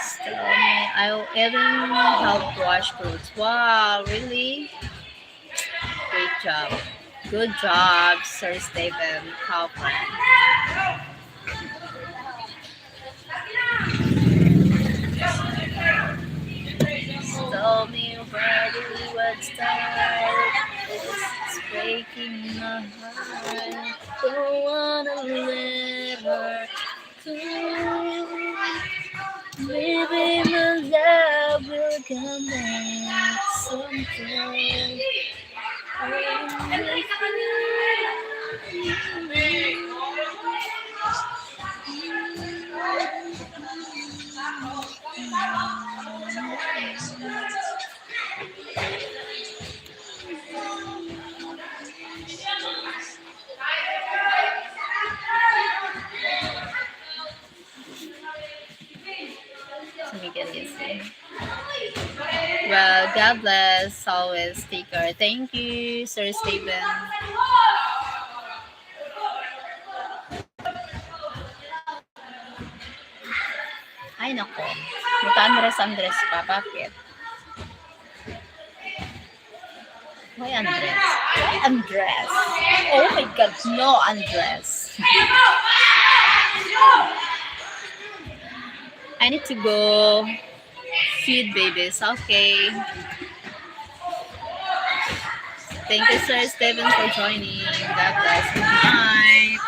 Still, I even help wash clothes. Wow, really? Great job. Good job, Sir Steven Kaufman. Tell me why do we start? It's breaking my heart. Don't wanna let her go. Maybe my love will come back someday. Let me get this in. Well, God bless always, sticker. Thank you, Sir Steven. Ay, nako. Magka-Andres-Andres pa. Bakit? Why Andres? Why Andres? Oh my God, no Andres. I need to go feed babies. Okay. Thank you, Sir Steven, for joining. God bless. Good night.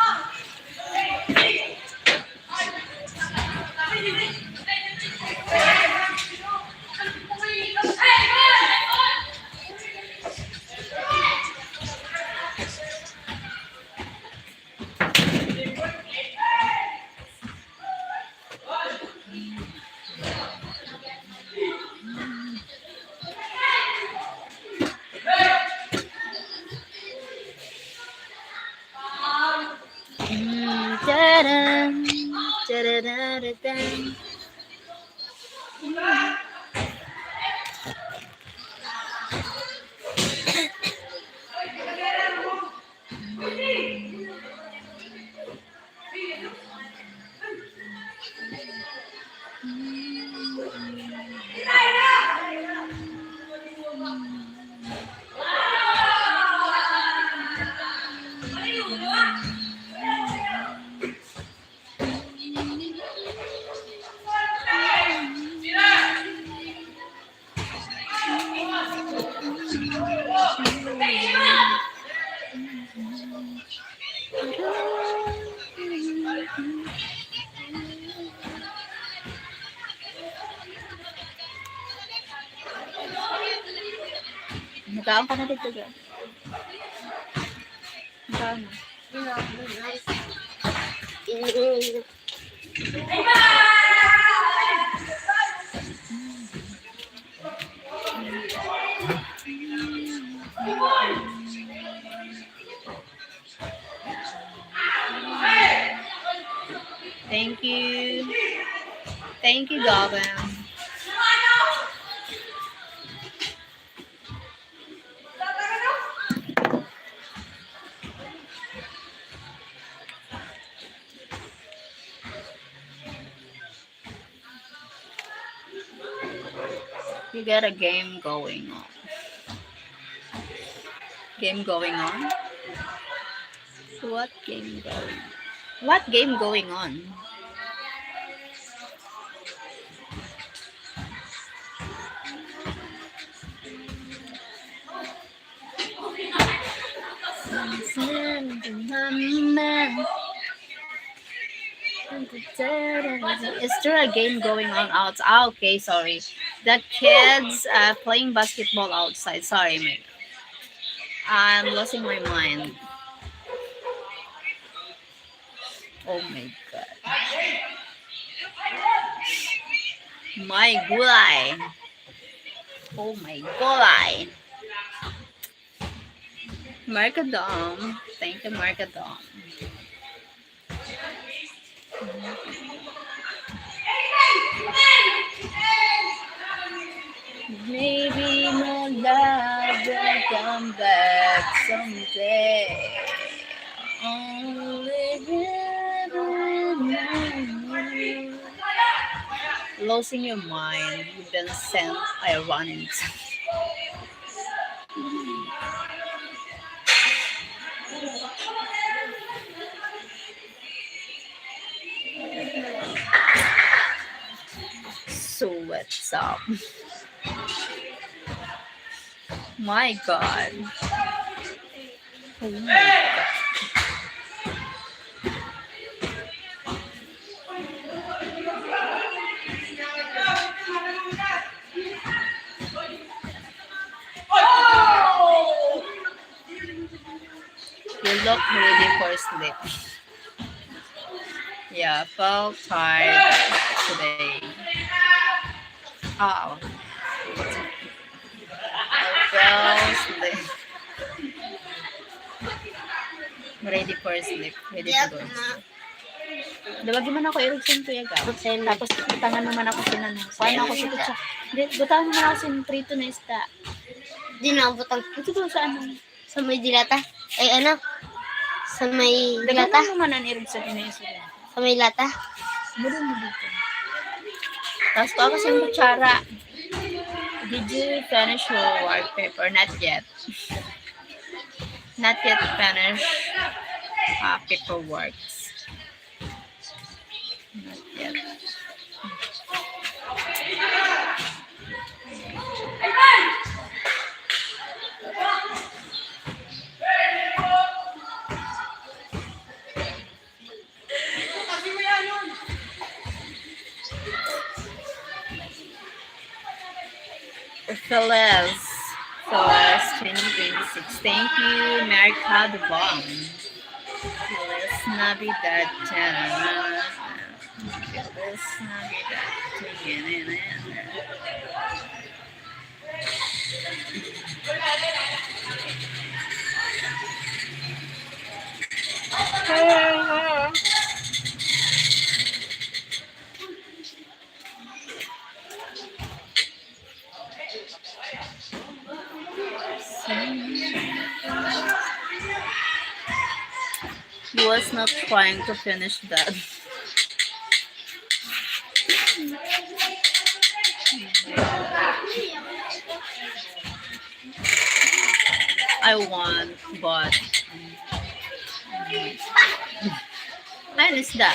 Mm, tadam, tadadadadam. Nagkaon ka na dito, girl. Nagkaon na. Thank you. Thank you, Gavin. You got a game going on. Game going on? What game going? What game going on? Is there a game going on outside? Ah, okay, sorry. The kids uh, playing basketball outside. Sorry, my, I'm losing my mind. Oh my God. My gulay. Oh my gulay. Markadom. Thank you, Markadom. Maybe my love will come back someday. Only heaven knows. Losing your mind. You've been sent by a running. So what's up? My God. Oh my God. You look ready for sleep. Yeah, felt tired today. Oh. I fell asleep. Ready for sleep. Ready to go. Dawagi man ako, irog sa Kuya Gab. Tapos, tangan naman ako sin ano. Kuha na ako sa kutsa. Di, gutahan naman ako sin prito na isda. Di na, butang. Ito daw sa ano? Sa may dilata. Ay, ano? Sa may dilata. Dagan mo man ang irog sa Inay Isabel. Sa may lata. Buri mo dito. Tapos kuha ko sa kutsara. Did you finish your work paper? Not yet. Not yet finish uh, paperwork. Not yet. Celeste, Celeste twenty twenty-six. Thank you, Mercado Bomb. Feliz Navidad, Tana. Feliz Navidad. He was not trying to finish that. I want, but... Ayun, isda.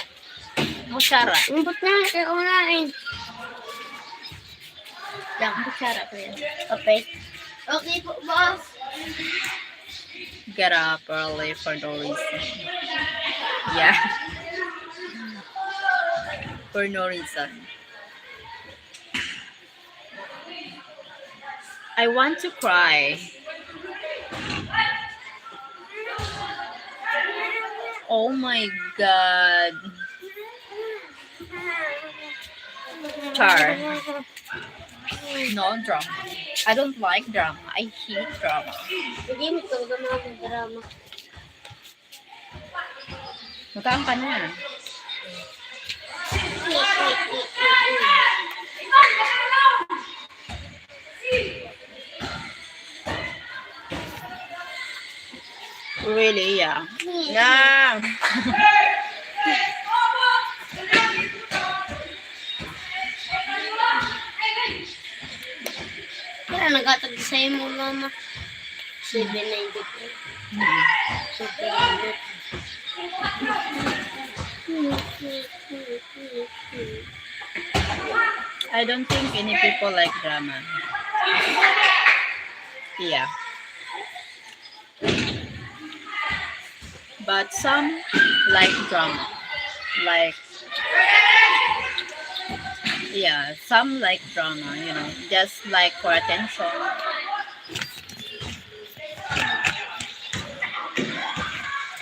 Kutsara. Umbot na, ikaw na eh. Yan, kutsara ko yan. Okay. Okay po, boss. get up early for no reason. Yeah. For no reason. I want to cry. Oh my God. Char. No drama. I don't like drama. I hate drama. Hindi mo talaga mga drama. Magkaan ka na? Really, yeah. Yeah. Kaya nagkatag sa'yo mo, mama. Seven ninety-three. Seven ninety-three. I don't think any people like drama. Yeah. But some like drama. Like, yeah, some like drama, you know, just like for attention.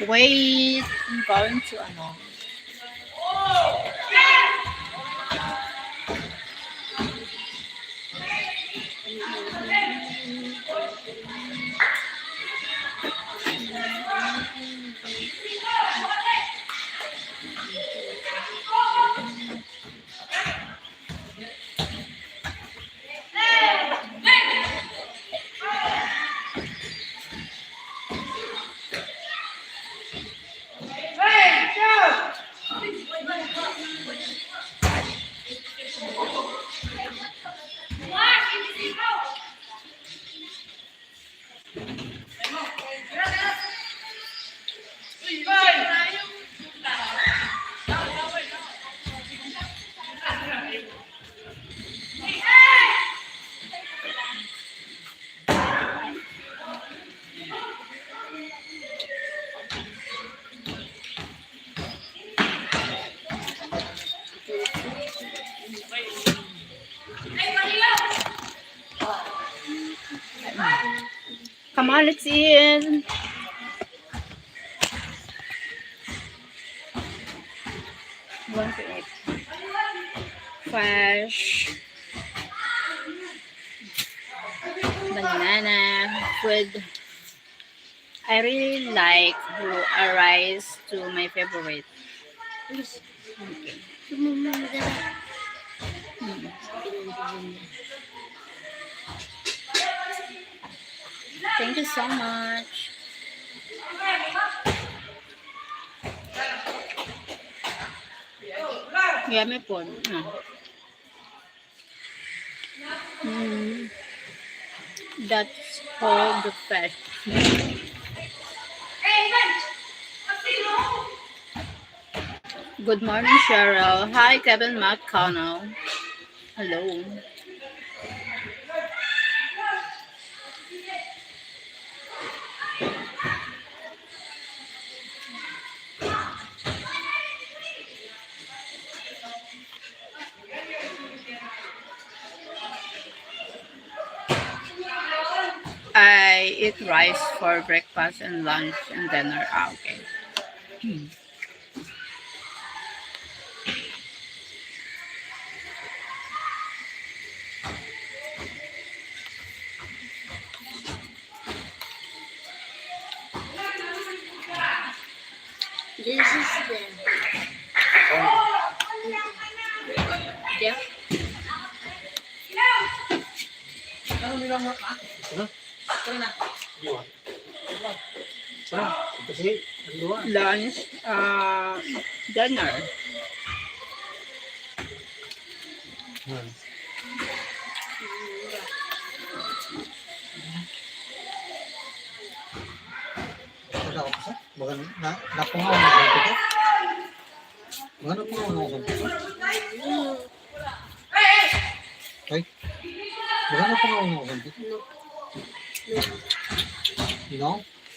Wait, I'm going to ano. Come on, let's eat. Want to eat fresh banana food. I really like blue rice to my favorite. Okay. Mm. Thank you so much. Yummy food. Mm. Mm. That's all the fish. Good morning, Cheryl. Hi, Kevin McConnell. Hello. I eat rice for breakfast and lunch and dinner. Ah, okay. Hmm. This is them. Yeah. Ano nilang mga? Huh? Ano na? Iwan. Lunch, ah, dinner. Hmm. Wala ko pa. Baga na, napungaw na ako. Baga napungaw na ako. Ay. Baga napungaw na ako. No. No?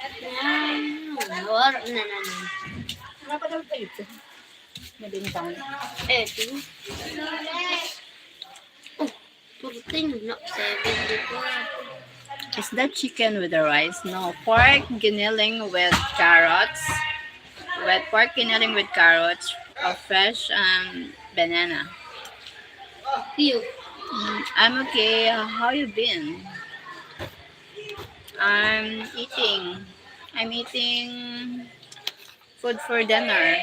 Yan. War na naman. Ano pa daw tayo ito? Mabintang. Eto. Oh, fourteen, no, seven before. Is that chicken with the rice? No. Pork giniling with carrots. With pork giniling with carrots, a fresh um, banana. You. Mm, I'm okay. How you been? I'm eating. I'm eating food for dinner.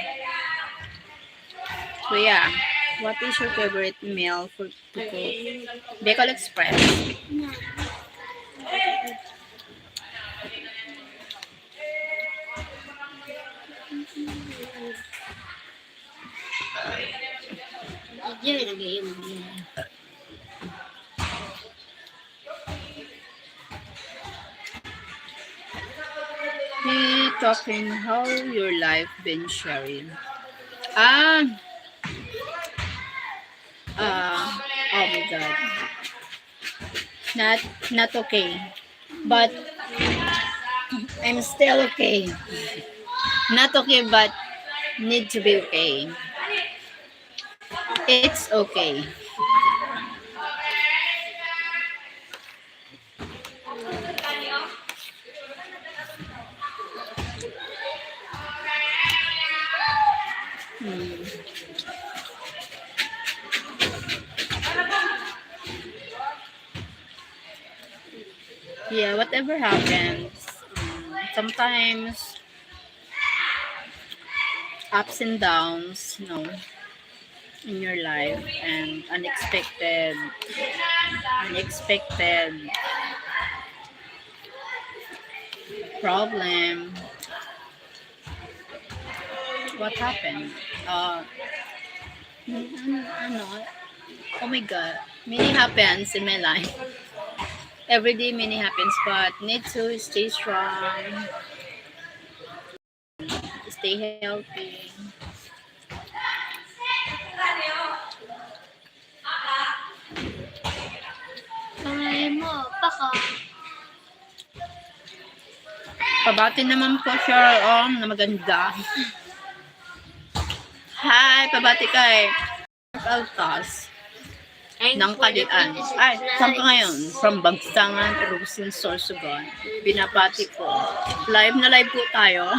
Kuya, what is your favorite meal for to cook? Bicol Express. Diyan, nag-iinom. He talking how your life been sharing. Ah, uh, oh my god. Not not okay. But I'm still okay. Not okay, but need to be okay. It's okay. Hmm. Yeah, whatever happens, um, sometimes ups and downs, you know, in your life, and unexpected, unexpected problem. What happened? Uh, ano, ano, oh my God, many happens in my life. Every day, many happens, but need to stay strong, stay healthy. Ay mo, paka. Pabati naman po, Sir Om, na maganda. Hi, pabati kay Altas ng Kalian. Ay, saan ka ngayon? From Bagsangan, Rosin, Sorsogon. Binabati po. Live na live po tayo.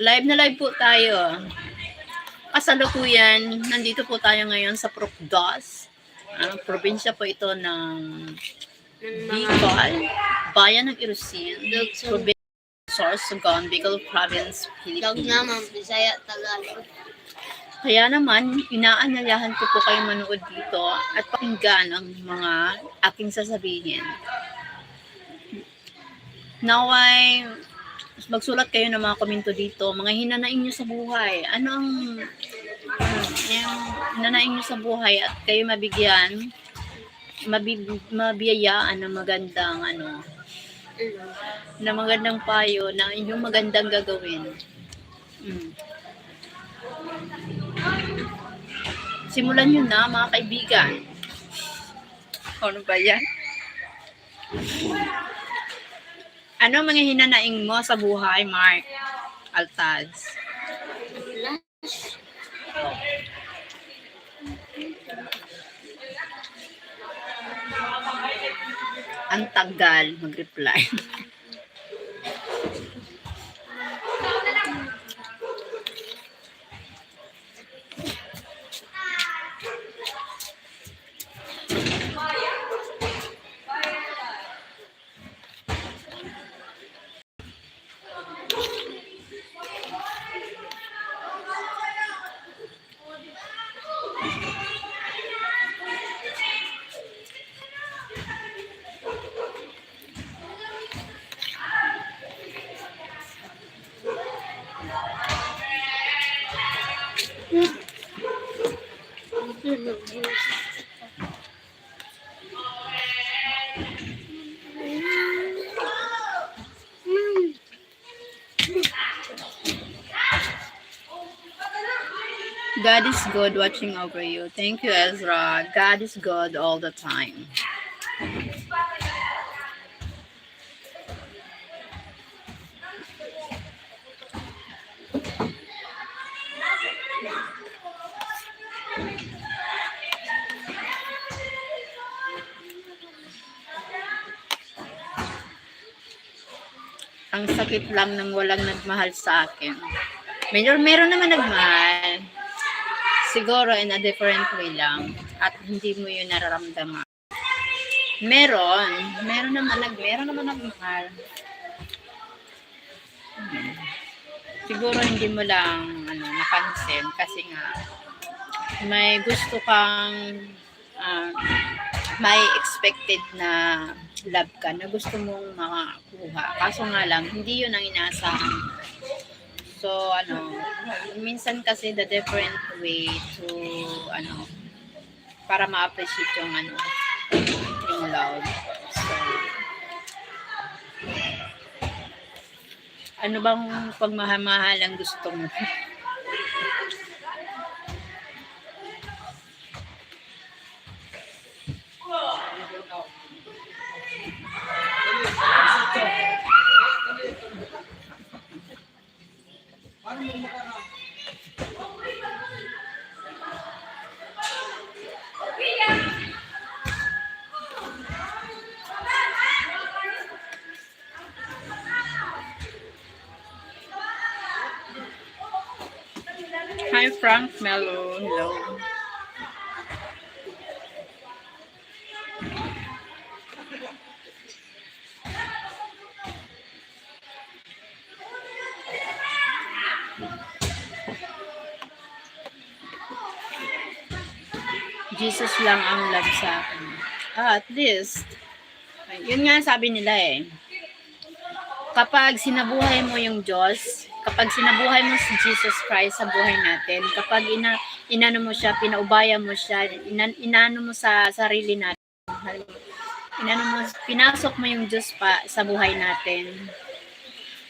Live na live po tayo. Kasalukuyan, nandito po tayo ngayon sa Purok Dos. Ah, probinsya po ito ng Bicol, bayan ng Irosin, probinsya Sorsogon, Bicol Province, Philippines. Bisaya, Tagalog. Kaya naman, inaanyayahan ko po kayo manood dito at pakinggan ang mga aking sasabihin. Naway, magsulat kayo ng mga komento dito, mga hinanaing nyo sa buhay. Ano ang, ano, yung hinanaing nyo sa buhay at kayo mabigyan, mabi-, mabiyayaan ng magandang, ano, ng magandang payo na inyong magandang gagawin. Mm. Simulan nyo na, mga kaibigan. Ano ba yan? Ano mga hinanaing mo sa buhay, Mark Altaz? Ang tagal mag-reply. God is good watching over you. Thank you, Ezra. God is good all the time. Ang sakit lang ng walang nagmahal sa akin. Meron, meron naman nagmahal. Siguro in a different way lang. At hindi mo yun nararamdaman. Meron. Meron naman nag-, meron naman nagmahal. Hmm. Siguro hindi mo lang, ano, napansin kasi nga may gusto kang, ah, may expected na love ka na gusto mong makakuha. Kaso nga lang, hindi yun ang inaasahan. So, ano, minsan kasi the different way to, ano, para ma-appreciate yung, ano, yung love. So, ano bang pagmamahal ang gusto mo? Hi, Frank Mello. Hello. Jesus lang ang love sa akin. Ah, at least, yun nga sabi nila eh. Kapag sinabuhay mo yung Diyos, kapag sinabuhay mo si Jesus Christ sa buhay natin, kapag ina-, inano mo siya, pinaubaya mo siya, inan-, inano mo sa sarili natin, inano mo, pinasok mo yung Diyos pa sa buhay natin,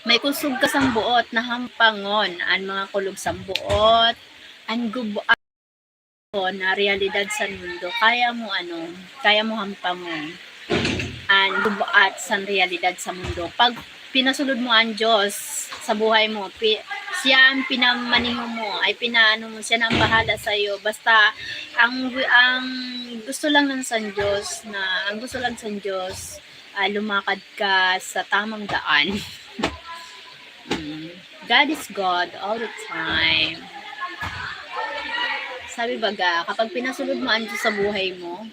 may kusog ka sang buot na hampangon, an mga kulog sang buot, an gub-, na realidad sa mundo, kaya mo ano, kaya mo hampangon an gub-at san realidad sa mundo. Pag pinasulod mo an Diyos sa buhay mo, pi-, siya ang pinamaniho mo, ay pinaano mo, siya na ang bahala sa'yo. Basta, ang, ang gusto lang ng san Diyos na, ang gusto lang san Diyos, ah, lumakad ka sa tamang daan. Mm. God is God all the time. Sabi baga, kapag pinasulod mo an Diyos sa buhay mo,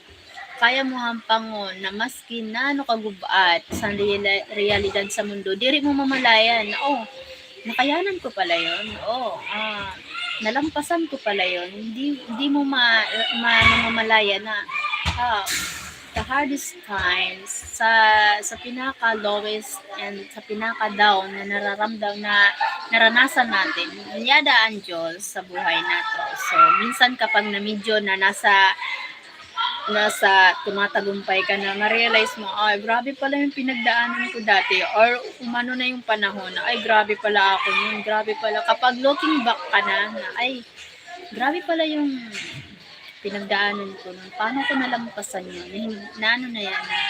kaya mo hampangon na maski nano kagub-at sa reala-, realidad sa mundo, diri mo mamalayan na, "Oh, nakayanan ko pala yun. Oh, ah, nalampasan ko pala yun." Hindi, hindi mo ma-, ma-, mamamalayan na, ah, the hardest times, sa, sa pinaka-lowest and sa pinaka-down na nararamdam, na naranasan natin, niyada ang Diyos sa buhay natin. So, minsan kapag na medyo na nasa, nasa tumatagumpay ka na, ma-realize mo, "Ay, grabe pala yung pinagdaanan ko dati." Or umano na yung panahon na, "Ay, grabe pala ako yun, grabe pala." Kapag looking back ka na, na, "Ay, grabe pala yung pinagdaanan ko nun. Paano ko nalampasan yun?" Na hin-, na ano na yan, na,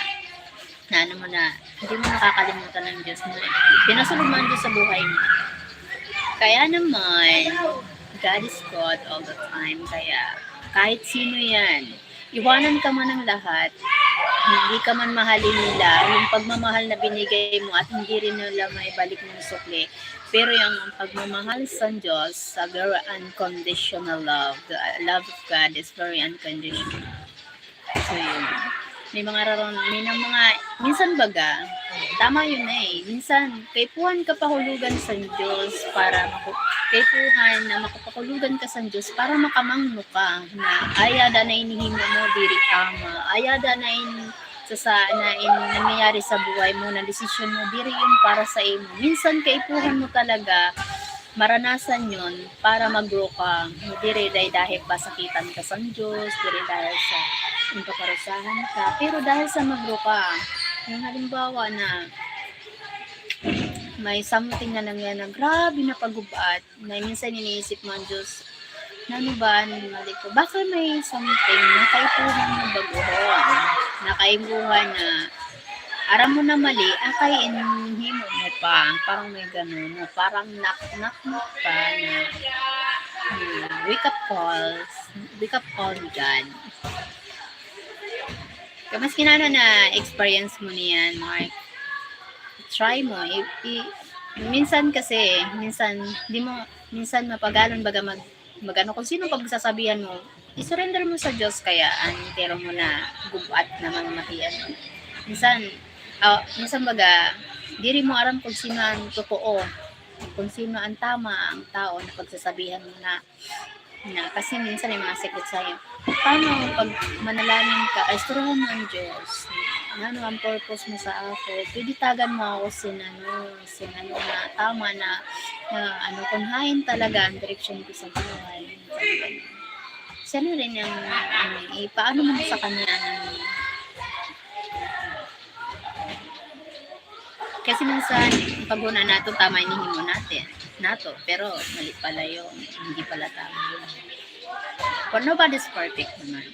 na ano mo na, hindi mo nakakalimutan ng Diyos mo. Pinasulog mo ang Diyos sa buhay mo. Kaya naman, God is God all the time. Kaya, kahit sino yan, iwanan ka man ng lahat, hindi ka man mahalin nila, yung pagmamahal na binigay mo at hindi rin nila maibalik ng sukli. Pero yung pagmamahal sa Diyos, sa very unconditional love. The love of God is very unconditional. So, yun. May mga raron-, may nang mga, minsan baga, tama yun na eh. Minsan, kaipuhan ka pahulugan sa Diyos para maku-, kaipuhan na makapahulugan ka sa Diyos para makamangno ka na ay ada na inihimo mo, diri tama. Ay ada na in-, sa, sa, na in-, nangyayari sa buhay mo, na desisyon mo, diri yun para sa imo. Minsan, kaipuhan mo talaga maranasan yon para mag-grow ka. Diri dai dahil pasakitan ka sa Diyos, diri dahil sa inkaparusahan ka, pero dahil sa mag-grow ka. Yung halimbawa na may something na nangyari na grabe na pagubad, na minsan iniisip mo ang Diyos, "Nano ba an mali ko? Baka may something na kaipuhan mo baguhon, na kaipuhan na aram mo na mali, akay inhimo mo pa." Parang may ganun, na parang naknaknak pa na, hmm, wake up calls, wake up call ni God. Kaya maski na ano na experience mo niyan, Mark, try mo. I, i, minsan kasi, minsan, di mo, minsan mapagalon baga mag, mag-ano, kung sino pagsasabihan mo, i-surrender mo sa Diyos kaya an entero mo na gub-at na mamamahian. Minsan, ah, minsan baga, diri mo aram kung sino ang totoo, kung sino ang tama, ang tao na pagsasabihan mo na, na, kasi minsan may mga secret sa'yo. Paano pag manalangin ka, ay, istoryahan mo ang Diyos. Ano ang purpose mo sa ako? Pwede tagan mo ako sin ano, sin ano na tama na, na ano, kung hain talaga ang direksyon ko sa buhay. Siya na rin ang, ano, ipaano mo sa kanya ang, kasi minsan, pag una nato, tama yung himo natin, nato, pero mali pala yun, hindi pala tama yun. But nobody's perfect naman.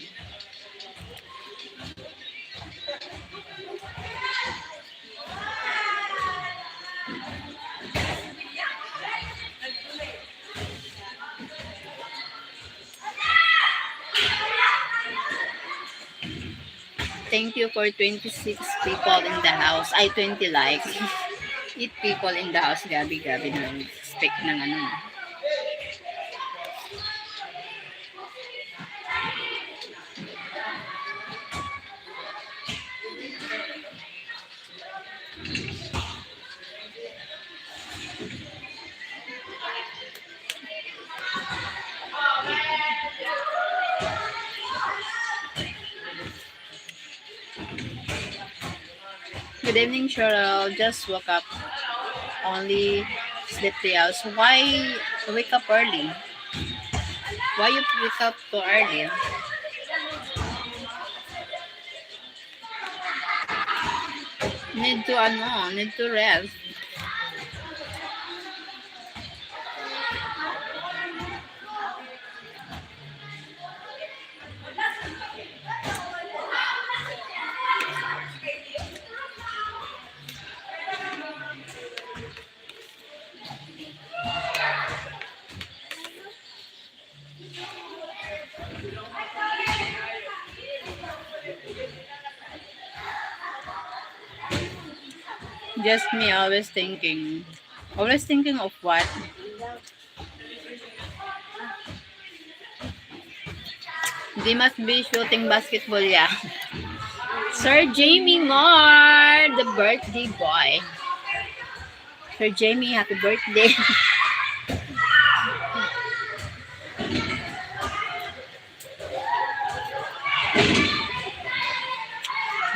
Thank you for twenty-six people in the house. Ay, twenty likes. Eight people in the house. Gabi-gabi na expect ng ano. Good evening, Cheryl. Just woke up. Only sleep three hours. Why wake up early? Why you wake up so early? Need to, ano, need to rest. Just me always thinking. Always thinking of what? They must be shooting basketball, yeah. Sir Jamie Moore, the birthday boy. Sir Jamie, happy birthday.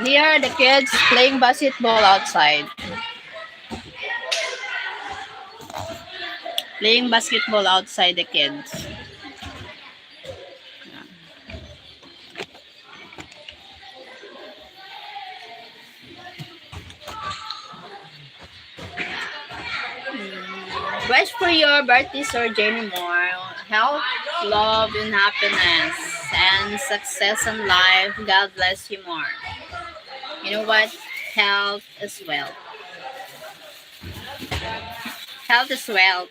Here are the kids playing basketball outside. Playing basketball outside, the kids. Wish for your birthday, Sir Jamie Moore. Health, love, and happiness, and success in life. God bless you more. You know what? Health is wealth. Health is wealth.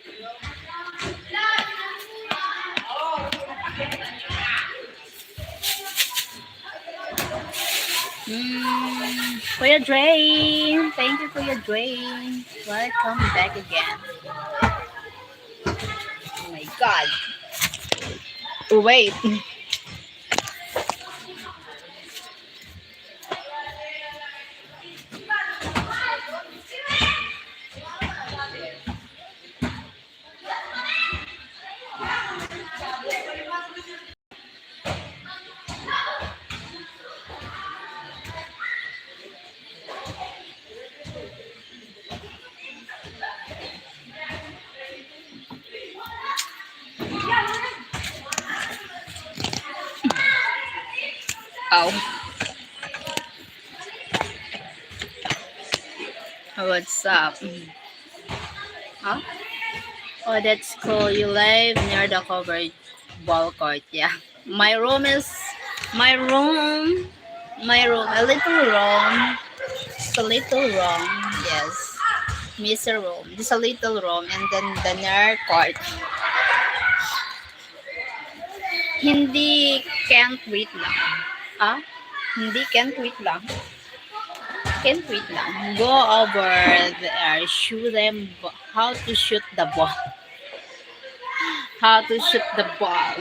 Mm, Kuya Dre. Thank you, Kuya Dre. Welcome back again. Oh my God. Oh, wait. Ow. What's up? Huh? Oh, that's cool. You live near the covered ball court, yeah. My room is, my room, my room, a little room. Just a little room, yes. Miss a room. Just a little room and then the near court. Hindi, can't wait lang. Ah? Hindi, can't wait lang. Can't wait lang. Go over there. Shoot them. How to shoot the ball. How to shoot the ball.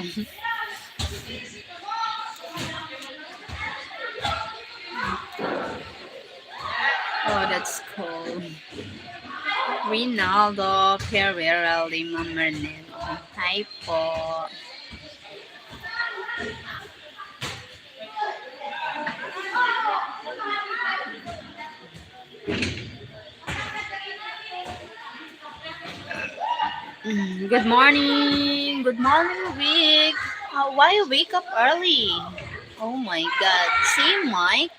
Oh, that's cool. Rinaldo Pereira Lima Merneno. Hi po. Mm, good morning. Good morning, Vic. Uh, why you wake up early? Oh my God. See, Mike.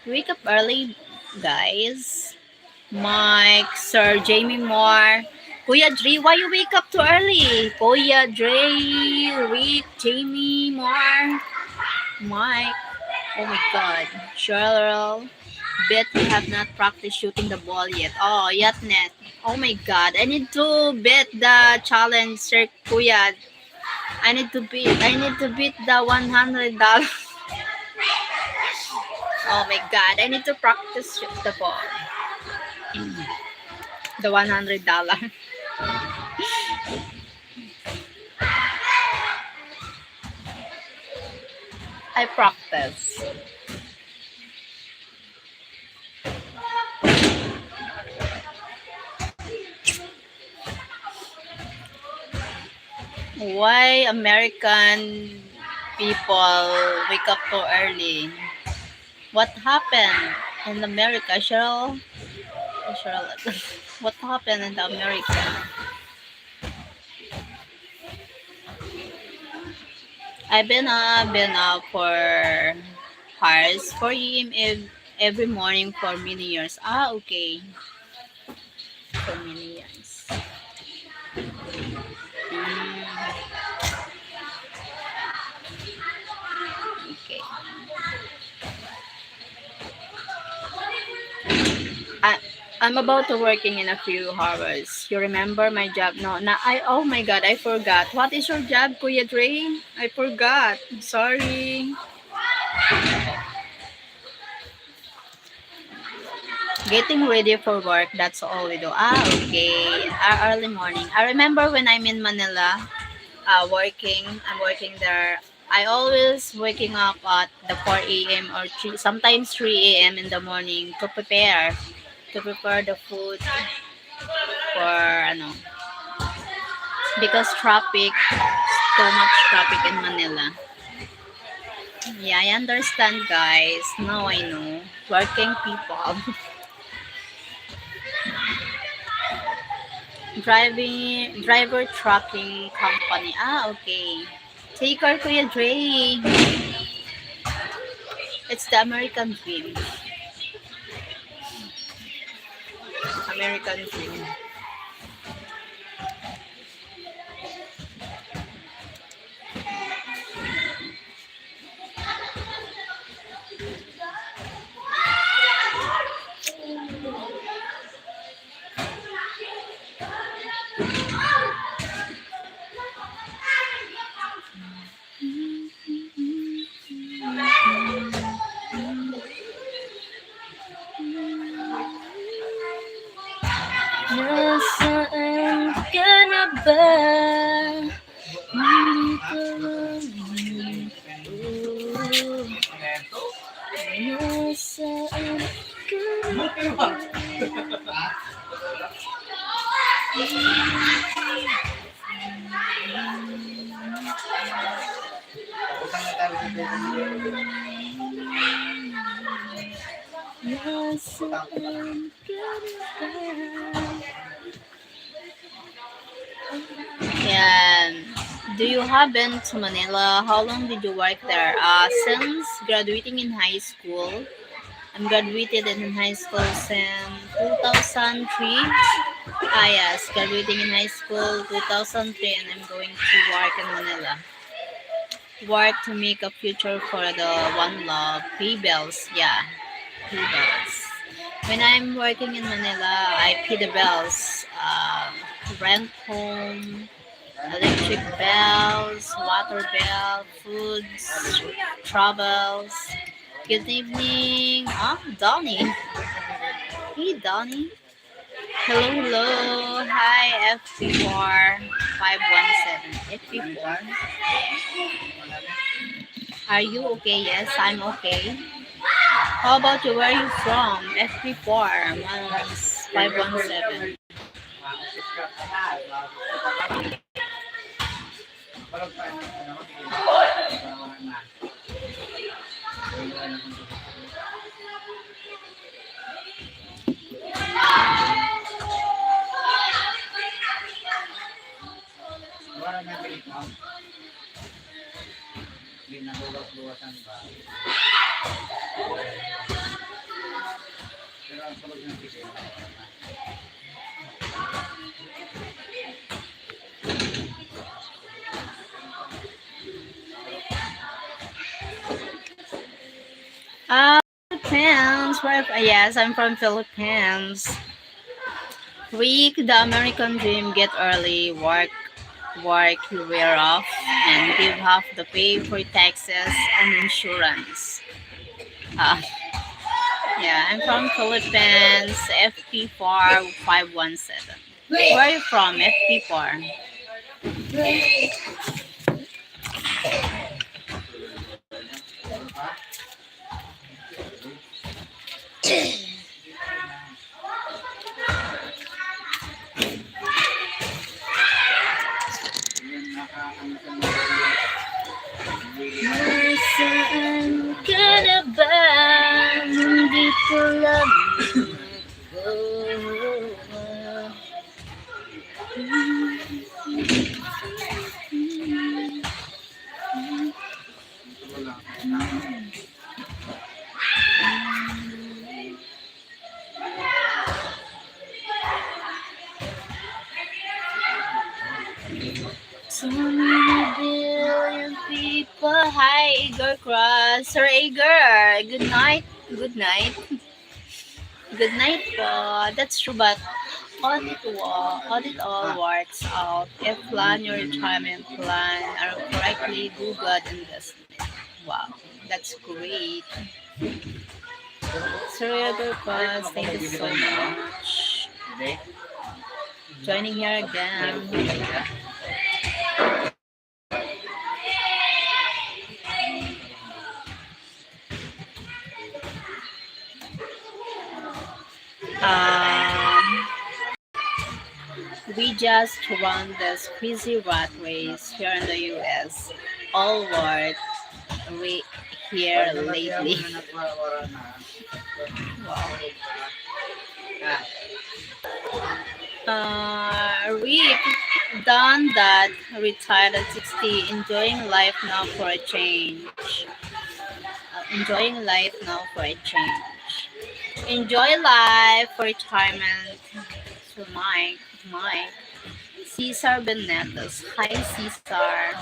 Wake up early, guys. Mike, Sir Jamie Moore. Kuya Dre, why you wake up too early? Kuya Dre, Rick, Jamie Moore. Mike. Oh my God. Cheryl, bet you have not practiced shooting the ball yet. Oh, yet net. Oh my God. I need to bet the challenge, Sir Kuya. I need to beat, I need to beat the one hundred dollar. Oh my God, I need to practice shoot the ball. The one hundred dollar. I practice. Why American people wake up too early? What happened? In America, Cheryl, Cheryl, what happened in the America? I've been, uh, been up for hours, four a m ev-, every morning for many years. Ah, okay. For many years. Mm. Okay. I, I'm about to working in a few hours. You remember my job? No, na, I, oh my God, I forgot. What is your job, Kuya Dre? I forgot. Sorry. Getting ready for work, that's all we do. Ah, okay. Ah, early morning. I remember when I'm in Manila, uh, working, I'm working there. I always waking up at the four a m or three, sometimes three a m in the morning to prepare, to prepare the food for, ano, because traffic, too much traffic in Manila. Yeah, I understand, guys. Now I know. Working people. Driving, driver trucking company. Ah, okay. Take care, Kuya Dre. It's the American dream. American dream. Nasaan ka na ba? Nandito lang. Nasaan ka na ba? Nasaan ka na ba? Yan. Do you have been to Manila? How long did you work there? Uh, since graduating in high school, I'm graduated in high school since two thousand three. Ah, yes, graduating in high school two thousand three, and I'm going to work in Manila. Work to make a future for the one love. Pay bills, yeah. Pay bills. When I'm working in Manila, I pay the bills. Um, rent home, electric bills, water bill, foods, travels. Good evening. Ah, Donnie. Hey, Donnie. Hello, hello. Hi, F P four five one seven. F P four. Are you okay? Yes, I'm okay. How about you? Where are you from? F P four, five one seven. Wala na, Philip, no? Hindi na luwas-luwasan ba? Pero ang tulog ng Philip, Ah, Philippines. Where, yes, I'm from Philippines. Week, the American dream, get early, work, work your way off, and give half the pay for taxes and insurance. Ah, yeah, I'm from Philippines, F P four five one seven. Where are you from, F P four? Nasaan ka na ba? Nandito So many billion people. Hi, Igor Cross. Sir Igor, good night. Good night. Good night po. That's true, but audit wa-, audit all works out. If plan your retirement plan are correctly, do good investment. Wow, that's great. Sir Igor Cross, thank you so much. Joining here again. Um, we just run this crazy rat race here in the U S. All work we here lately. Wow. Uh, Rick, done that, retired at sixty, enjoying life now for a change. Uh, enjoying life now for a change. Enjoy life for retirement. So, Mike, Mike. Cesar Benetos. Hi, Cesar.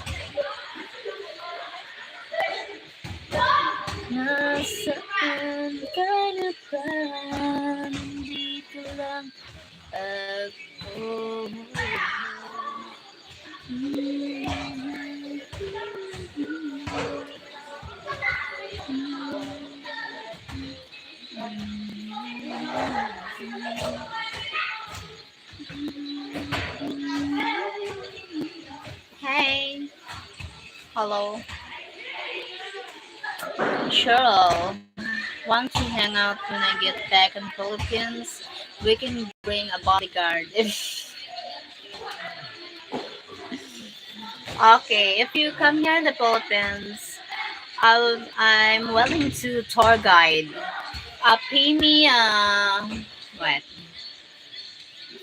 Nasaan ka na ba? Nandito lang ako. Hey. Hello. Cheryl, want to hang out when I get back in Philippines? We can bring a bodyguard. Okay, if you come here in the Philippines, I'll, I'm willing to tour guide. Uh, pay me, uh, what?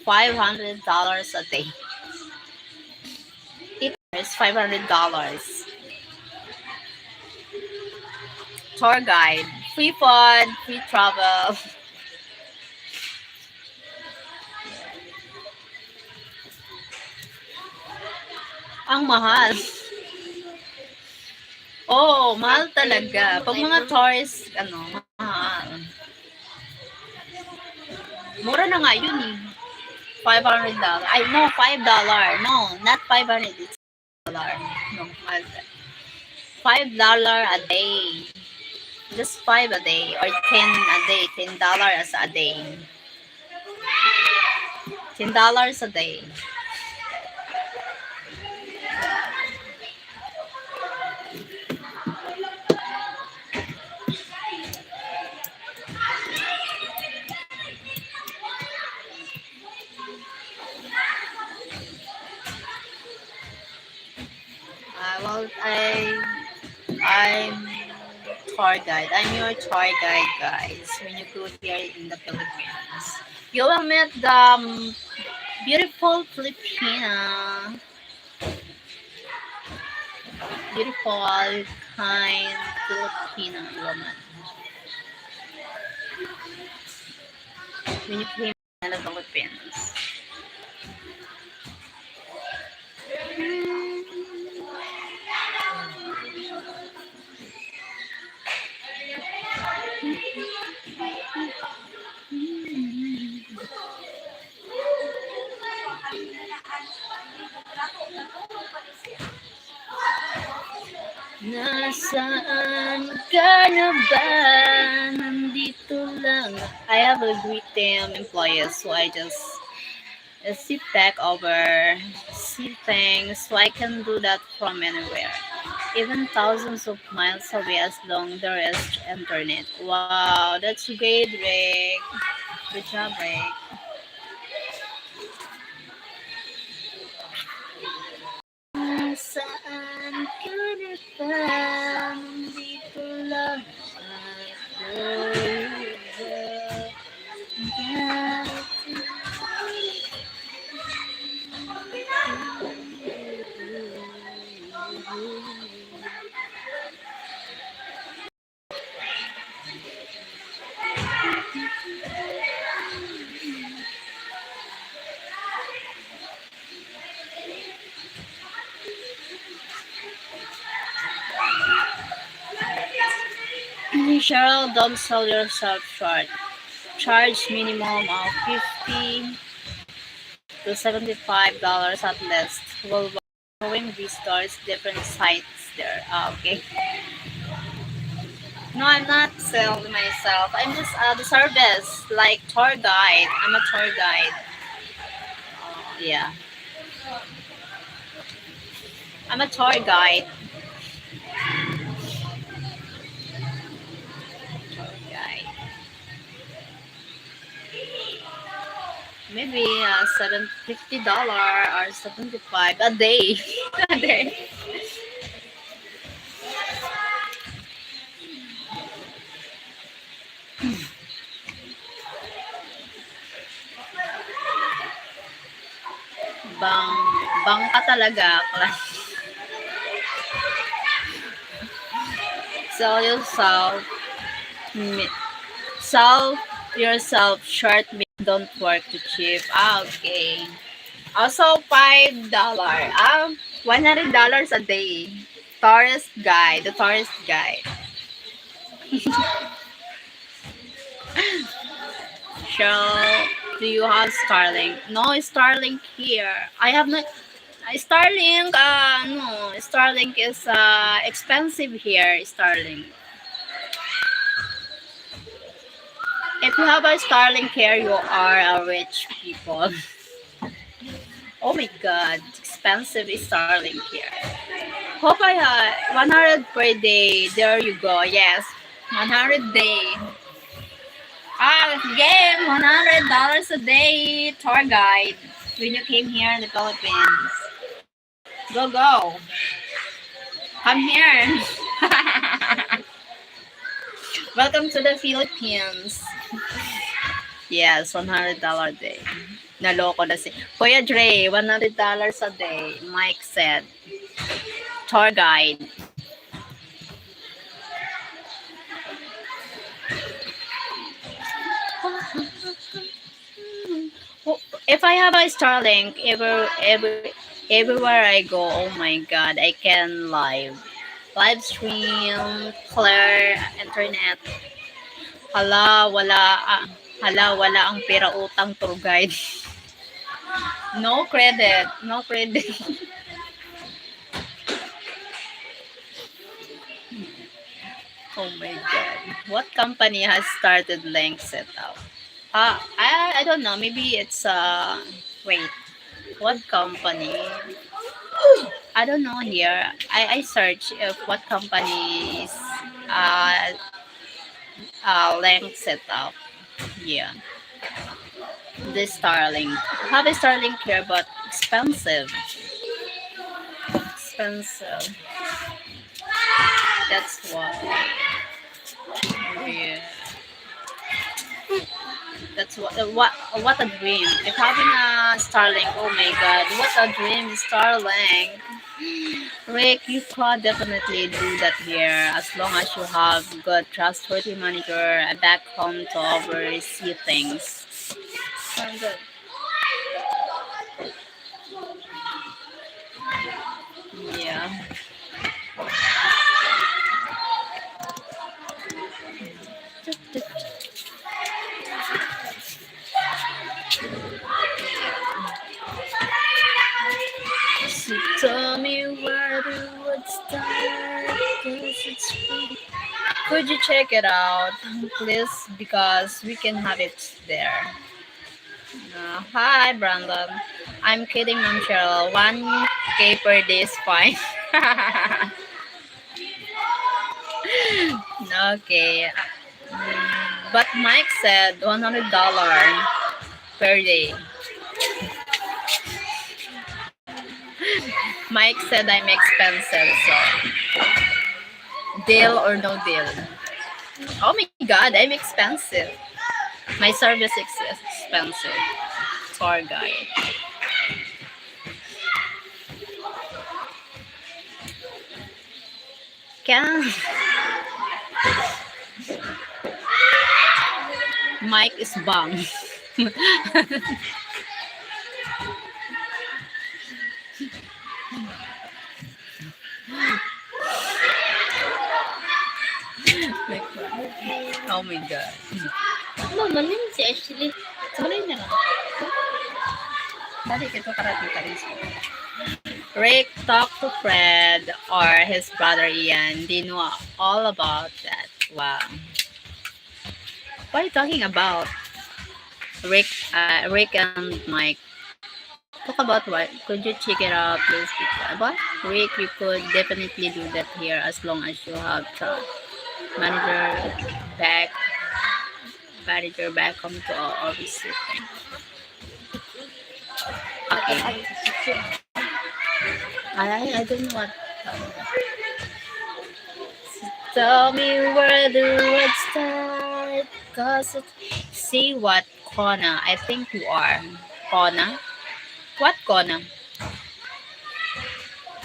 Five hundred dollars a day. It is five hundred dollars. Tour guide, free food, free travel. Ang mahal. Oo, mahal talaga. Pag mga tourist, ano, mahal. Mura na nga yun eh. Five hundred dollars. Ay, no, five dollar. No, not five hundred. It's dollar. No, mahal. Five dollar a day. Just five a day or ten a day. Ten dollars a day. Ten dollars a day. Uh, well, I, I'm tour guide. I'm your tour guide, guys. When you go here in the Philippines, you will meet the, um, beautiful Filipina, beautiful, kind Filipina woman. When you came in the Philippines. Nasaan ka na ba? Nandito lang. I have a great team employees, so I just, uh, sit back over, see things, so I can do that from anywhere, even thousands of miles away, as long there is internet. Wow, that's great, Rick. Good job, Rick. Saan ka na ba? Nandito lang ako. Cheryl, don't sell yourself short. Charge minimum of fifty to seventy-five dollars at least. Will going visitors different sites there. Ah, okay. No, I'm not selling myself. I'm just uh, the service, like tour guide. I'm a tour guide. Uh, yeah. I'm a tour guide. Tour guide. Maybe uh, seven fifty dollar or seventy five a day. A day. Bang, bangka talaga, class. Sell yourself. Mi-, sell yourself short. Mi-, don't work to cheap. Ah, okay. Also, five dollar. Ah, one hundred dollars a day. Tourist guide. The tourist guide. So, do you have Starlink? No Starlink here. I have not. Starlink, uh, no. Starlink is uh, expensive here, Starlink. If you have a Starlink here, you are a rich people. Oh my God, expensive is Starlink here. Hope I have one hundred per day. There you go. Yes, one hundred day. Ah, game, one hundred dollars a day tour guide when you came here in the Philippines. Go, go. Come here. Welcome to the Philippines. Yes, one hundred dollars a day. Naloko na si Kuya Dre, one hundred dollars a day, Mike said. Tour guide. If I have a Starlink, every, every, everywhere I go, oh my God, I can live. Live stream, clear internet. Hala, wala, ah, hala, wala ang pera utang tour guide. No credit, no credit. Oh my God. What company has started Link Setup? Uh, I, I don't know. Maybe it's, uh, wait. What company? I don't know here. I, I search if what company is, uh, uh, Link Setup. Yeah. The Starlink. Have a Starlink here, but expensive. Expensive. That's why. Yeah. That's what, what, what a dream. If having a Starlink, oh my God, what a dream, Starlink. Rick, you could definitely do that here as long as you have good trustworthy manager back home to oversee things. Sounds good. Yeah. So tell me where to would start, 'cause it's pretty. Could you check it out, please? Because we can have it there. Uh, hi, Brandon. I'm kidding, Ma'am Cheryl. One K per day is fine. Okay. Mm, but Mike said one hundred dollar per day. Mike said I'm expensive, so deal or no deal. Oh my God, I'm expensive. My service is expensive. Tour guide. Can. Mike is bang. Oh my God. Mama, yun si Ashley. Sabay na lang. Dali, ito, karating ka rin sa Rick talked to Fred or his brother Ian. They know all about that. Wow. What are you talking about? Rick, uh, Rick and Mike. Talk about what? Could you check it out, please? What? Rick, you could definitely do that here as long as you have the manager back, manager back home to our office. Okay. I, I don't know what. Tell me where the words start. Cause it's, see what Kona. I think you are. Kona? What Kona?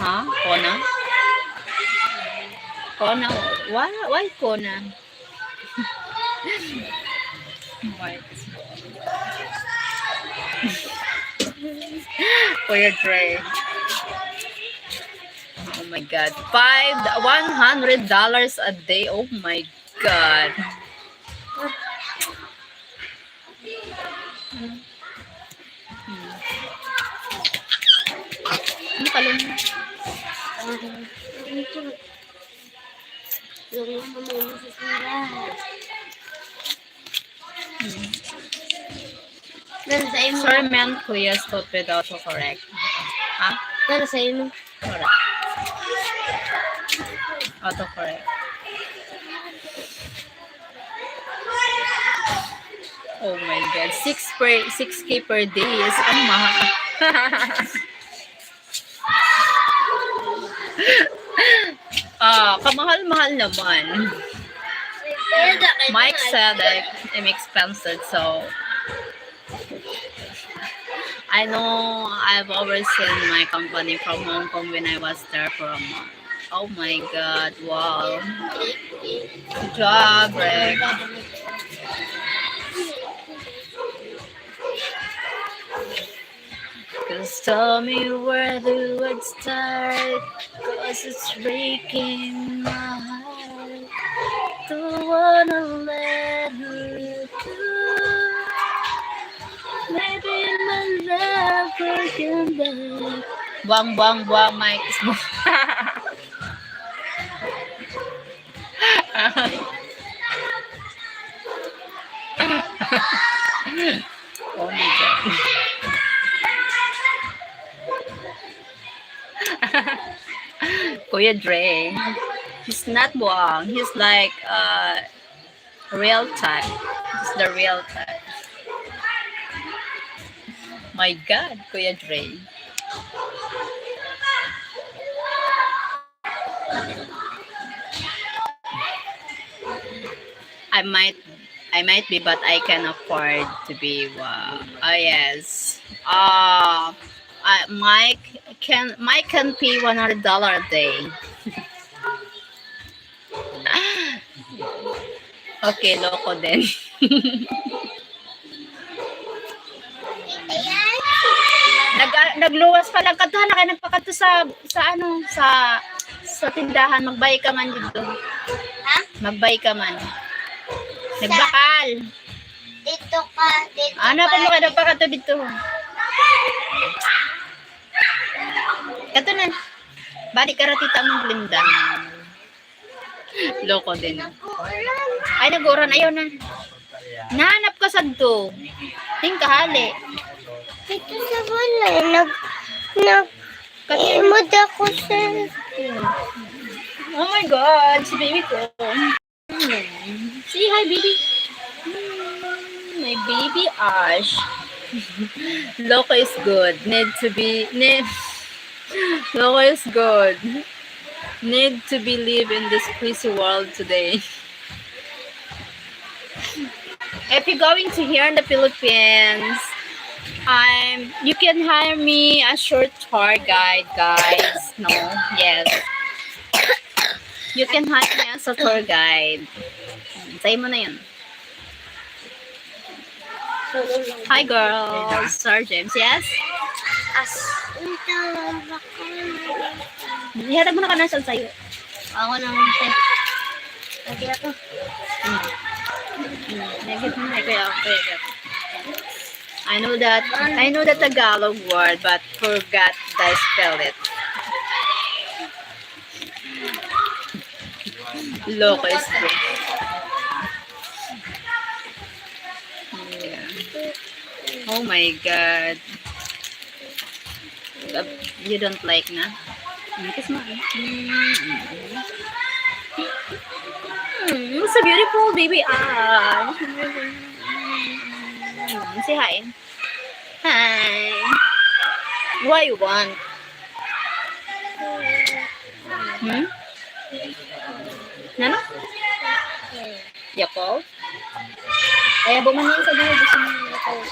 Huh? Kona? Kona? Why, why Kona? Why? Kuya Dre. Oh my God. Five, one hundred dollars a day. Oh my God. Hmm. Ano ka lang? Yung mga muna sa simbahan. Pero sa imo. Sir, meant Kuya Stupid autocorrect. Ha? Pero sa imo. Correct. Autocorrect. Oh my God. Six per, six K per day is, ano, mahal. Ah, kamahal-mahal naman. Mike said that I'm expensive, so I know I've overseen my company from Hong Kong when I was there for a month. Oh my God, wow. Good job, Rick. Cause tell me where the words start. Cause it's breaking my heart. Don't wanna let her go. Maybe my love will come back. Buang, buang, buang, Mike. Oh my God. Kuya Dre, he's not buang. He's like, uh, real type. He's the real type. My God, Kuya Dre. I might, I might be, but I can afford to be. Wow. Oh yes. Uh, I, Mike can, Mike can pay one hundred dollar a day. Okay, loko din. Nag-, nagluwas pa lang kadto, na kaya nagpakadto sa, sa ano, sa, sa tindahan, magbay ka man dito. Ha? Magbay ka man. Nagbakal. Dito ka, dito. Ano pa mo ka nagpakadto dito? Kato na. Balik ka ra, tita mo, Linda. Loko din. Ay, nag-uran. Ayaw na. Nahanap ka sadto. Ting kahali. Ito sa wala. Nag, nag, imod ako sa Oh my God, si baby ko. Hmm. Say hi, baby. Hmm, my baby Ash. Loko is good. Need to be, need, Loko is good. Need to be live in this crazy world today. If you're going to here in the Philippines, I'm, you can hire me as your tour guide, guys. No? Yes. You can hire me as a tour guide. Say mo na yun. Hi, girls. Sir James, yes? As, ito, bako. Ihatag mo na ka na sa sayo. Ako naman, sir. Lagi ako. Hmm. Nagit mo na, kaya ako, kaya ako. I know that, I know the Tagalog word, but forgot the spell it. Loko is true. Yeah. Oh my God. You don't like na? Mm, kiss mo. Mm, mm, mm. Mm, so beautiful, baby. Ah. Mm, say hi. Hi. What you want? Hmm? Ano? Yakult? Kaya bumalik sa mga gusto mo, Yakult.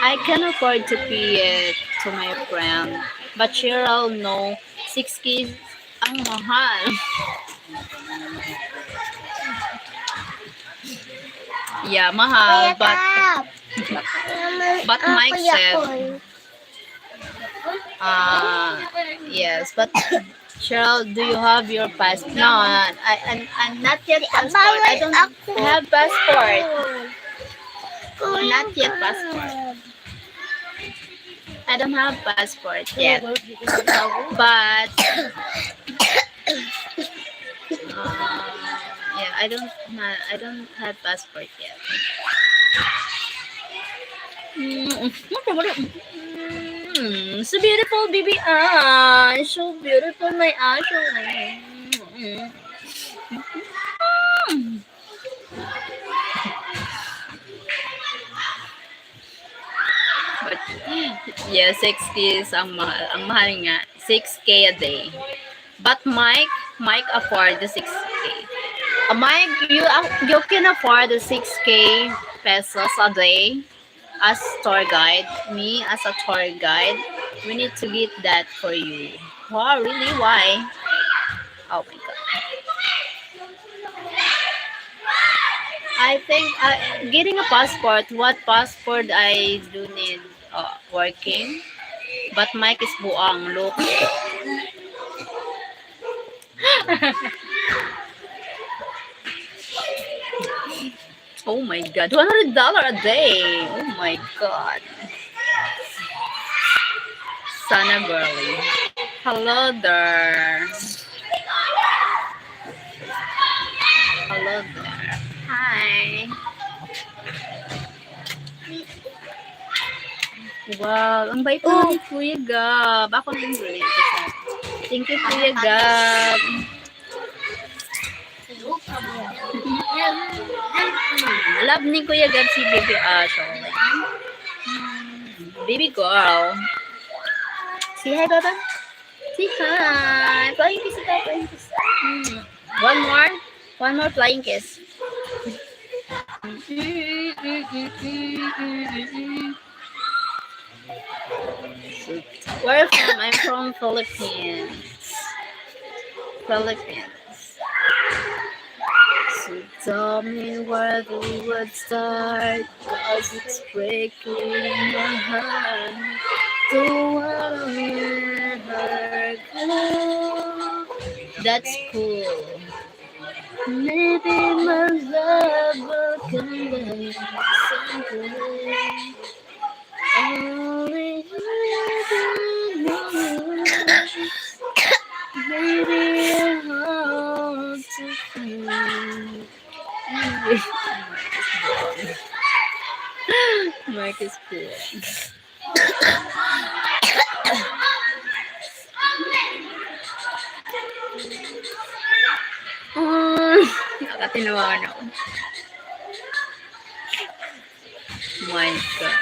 I can afford to pay it to my friend, but Cheryl, no, six K ang mahal. Yeah, mahal, but, but Mike said, uh, yes, but Cheryl, do you have your passport? No, I, I, I'm not yet passport. I don't have passport. Not yet passport. I don't have passport yet. But, uh, yeah, I don't ha-, I don't have passport yet. Mm, mm, so beautiful, baby. Ah, so beautiful, my eyes. Mm. But, yeah, six K is ang mahal. Ang mahal nga, six K a day. But Mike, Mike afford the six K. Uh, Mike, you, uh, you can afford the six K pesos a day as tour guide. Me, as a tour guide, we need to get that for you. Wow, really? Why? Oh my God. I think, uh, getting a passport, what passport I do need, uh, working? But Mike is buang, look. Oh my God, one hundred dollar a day. Oh my God. Sana girly. Hello there. Hello there. Hi. Wow, ang bait naman ni Kuya Gab. Ako rin, relate ko siya. Thank you, Kuya Gab. Love ni Kuya Gab si Baby Ash. Baby girl. Say hi, Baba. Say hi. Flying kiss ito, flying kiss. Mm. One more. One more flying kiss. Where from? I'm from Philippines. Philippines. So tell me where the wood start, 'cause it's breaking my heart. Don't wanna let her go. That's cool. Maybe my love will come back someday. Only heaven knows. Maybe I hope to find. Mike is cool. Mm, nakatinawa na ako. My God.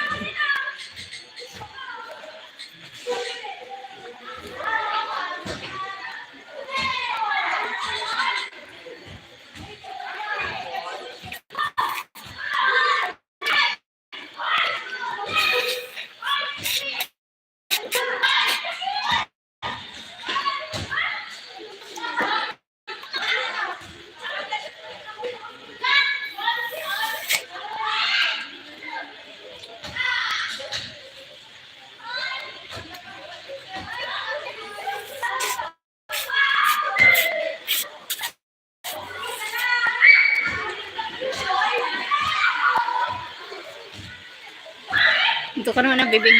Ito ka naman ang bibig.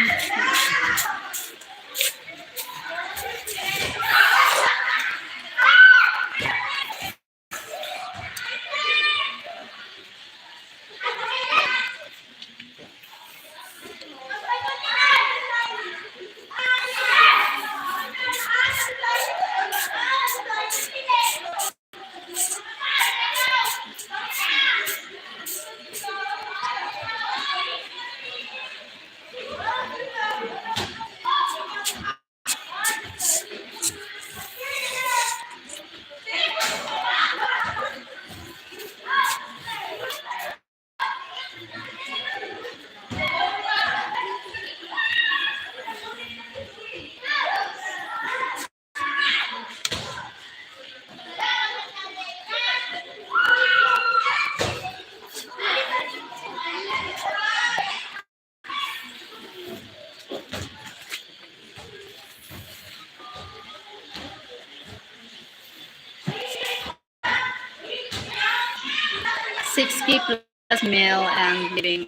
Six K plus meal and living.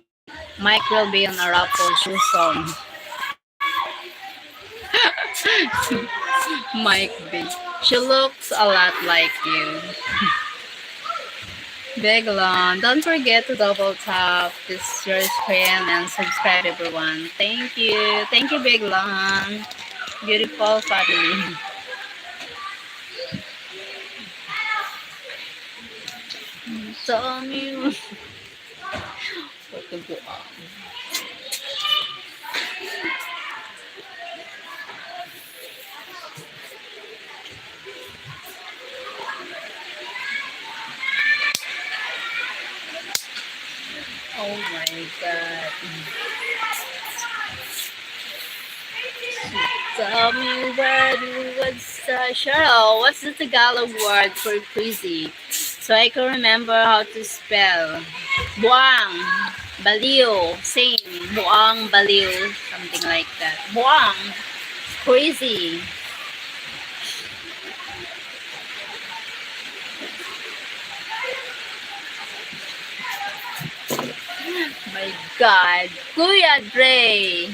Mike will be on a raffle shoe soon. Mike B. She looks a lot like you. Beglon, don't forget to double tap this your screen and subscribe, everyone. Thank you. Thank you, Beglon. Beautiful family. Sa amin. Pagkaguan. Oh my God. Tell me what, what's uh, Cheryl, what's the Tagalog word for crazy? So I can remember how to spell. Buang, baliw, same. Buang, baliw, something like that. Buang, crazy. My God. Kuya Dre.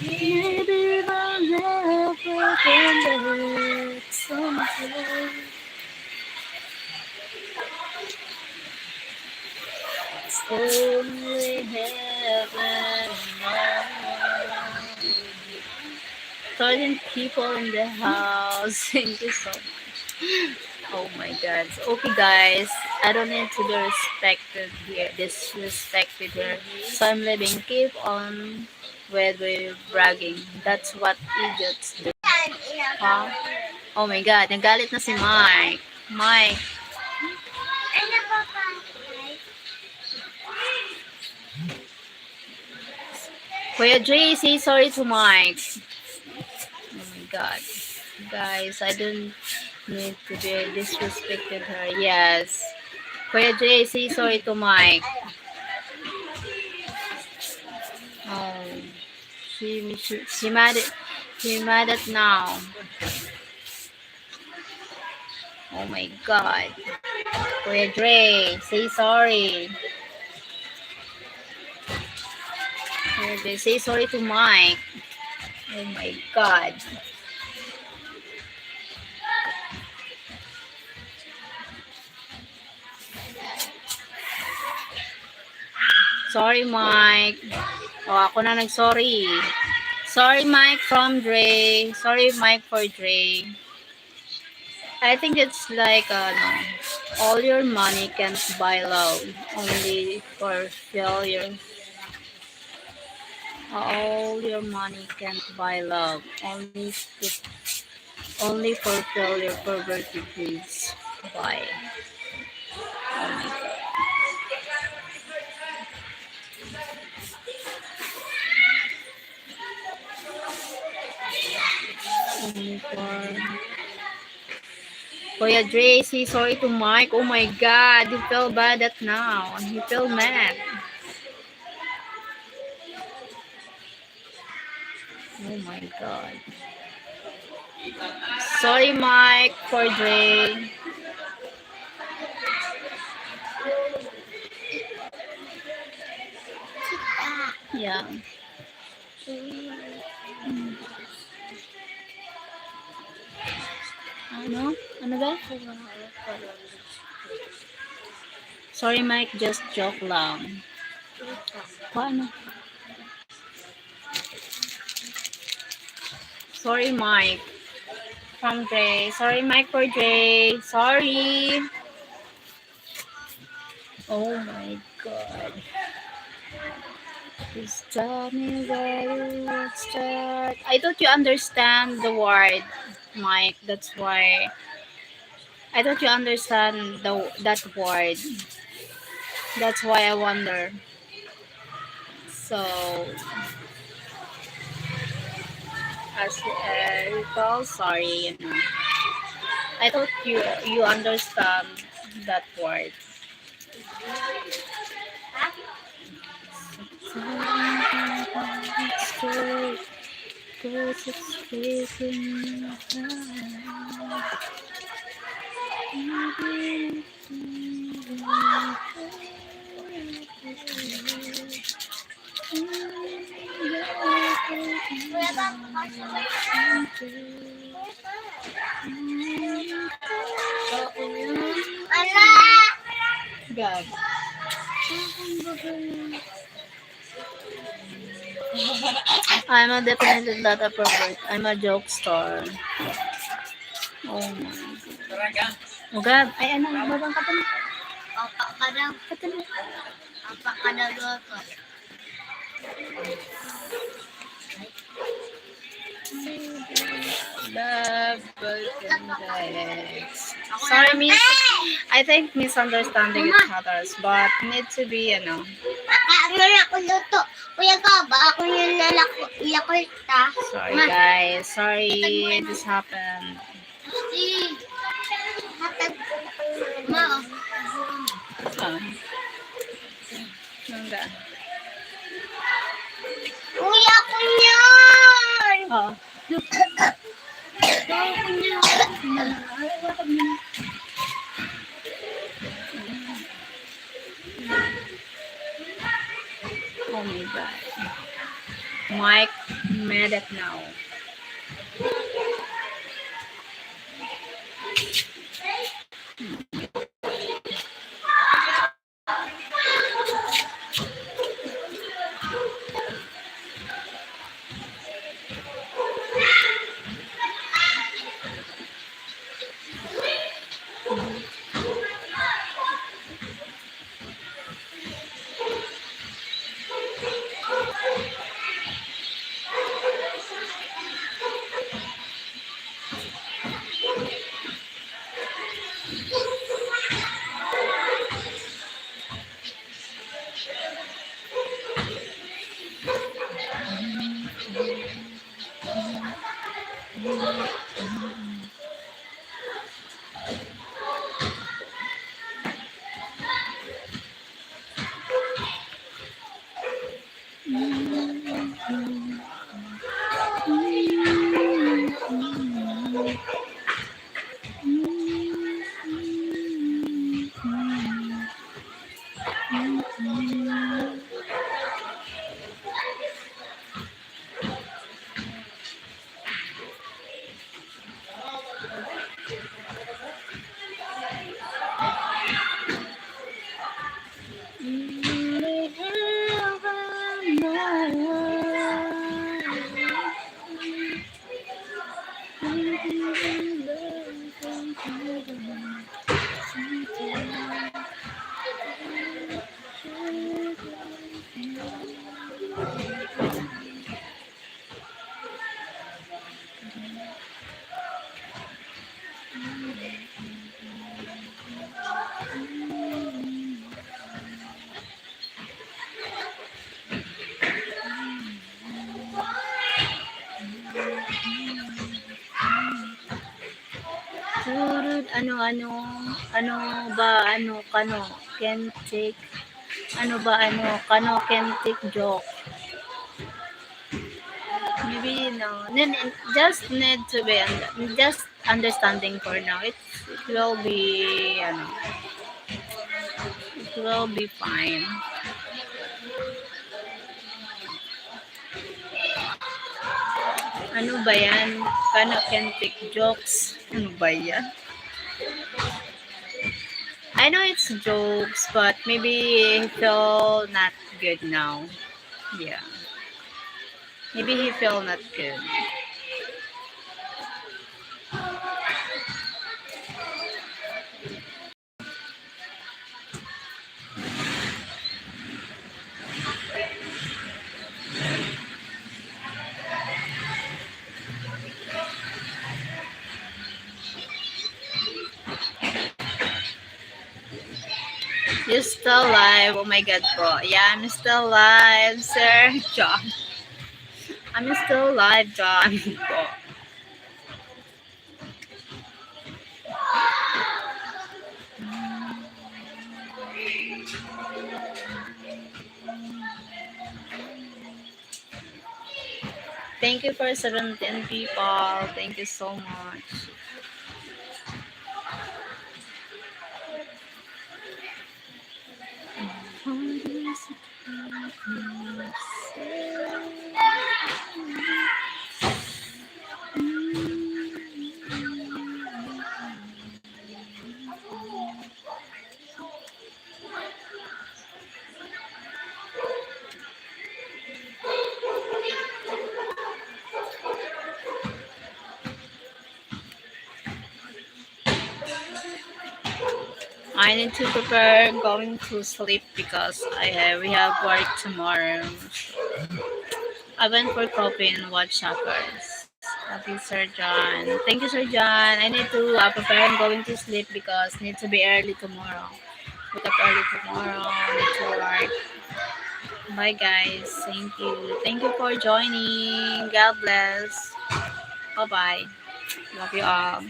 Maybe my love will come back someday. Only heaven knows. Thirteen people in the house. Thank you so much. Oh my God. Okay, guys. I don't need to be respected here. Disrespected here. So I'm leaving. Keep on with, with bragging. That's what idiots do. Huh? Oh my God. Nagalit na si Mike. Mike. Kuya Dre, say sorry to Mike. Oh my God. Guys, I don't need to be disrespected her. Yes. Kuya Dre, say sorry to Mike. Oh. She, she, she mad at, she mad at now. Oh my God. Kuya Dre, say sorry. Kuya Dre, say sorry to Mike. Oh my God. Sorry, Mike. Oh, ako na nag-sorry. Sorry, Mike from Dre. Sorry, Mike for Dre. I think it's like, uh, no, all your money can't buy love, only for failure. All your money can't buy love, only to, only for failure, poverty, please buy. Oh my God. Only for, Kuya Dre, say sorry to Mike. Oh my God, he feel bad at now. He feel mad. Oh my God. Sorry, Mike, for Dre. Yeah. Ano? Ano ba? Sorry, Mike. Just joke lang. Paano? Sorry, Mike. From Dre. Sorry, Mike, for Dre. Sorry. Oh my God. Please tell me where you start. I thought you understand the word, Mike. That's why. I thought you understand the, that word. That's why I wonder. So, as, uh, recall, sorry, you know. I thought you, you understand that word. Gab. I'm a definitely not a pervert. I'm a jokester. Oh my God. Oh, Gab. Ay, ano? Babang ka pa na. Opa ka daw. Opa ka daw, opa. Love, boyfriend, guys. Sorry, miss. I think misunderstanding each others, but need to be, ano. Baka ano na ako luto. Kuya ka, baka ako yung lalako, lakol ta. Sorry, guys. Sorry, this happened. Hatag ko na kayo. Ma, oh. Ah. Nangga. Kuya ko niyan! Oo. Kuya ko niyan! Oh my God. Mike mad at now. Ano, ano, ano ba, ano, kano, can take, ano ba, ano, kano, can take joke. Maybe, you know, then just need to be, under- just understanding for now. It's, it will be, ano, it will be fine. Ano ba yan? Kano can take jokes? Ano ba yan? I know it's jokes, but maybe he feel not good now. Yeah. Maybe he feel not good. You still live? Oh my God po. Yeah, I'm still live, Sir John. I'm still live, John po. Thank you for seventeen people. Thank you so much. I need to prepare going to sleep because I have, we have work tomorrow. I went for coffee and watch Shoppers. Happy, Sir John. Thank you, Sir John. I need to uh, prepare and going to sleep because need to be early tomorrow. Wake up early tomorrow. Need to work. Bye, guys. Thank you. Thank you for joining. God bless. Bye-bye. Love you all.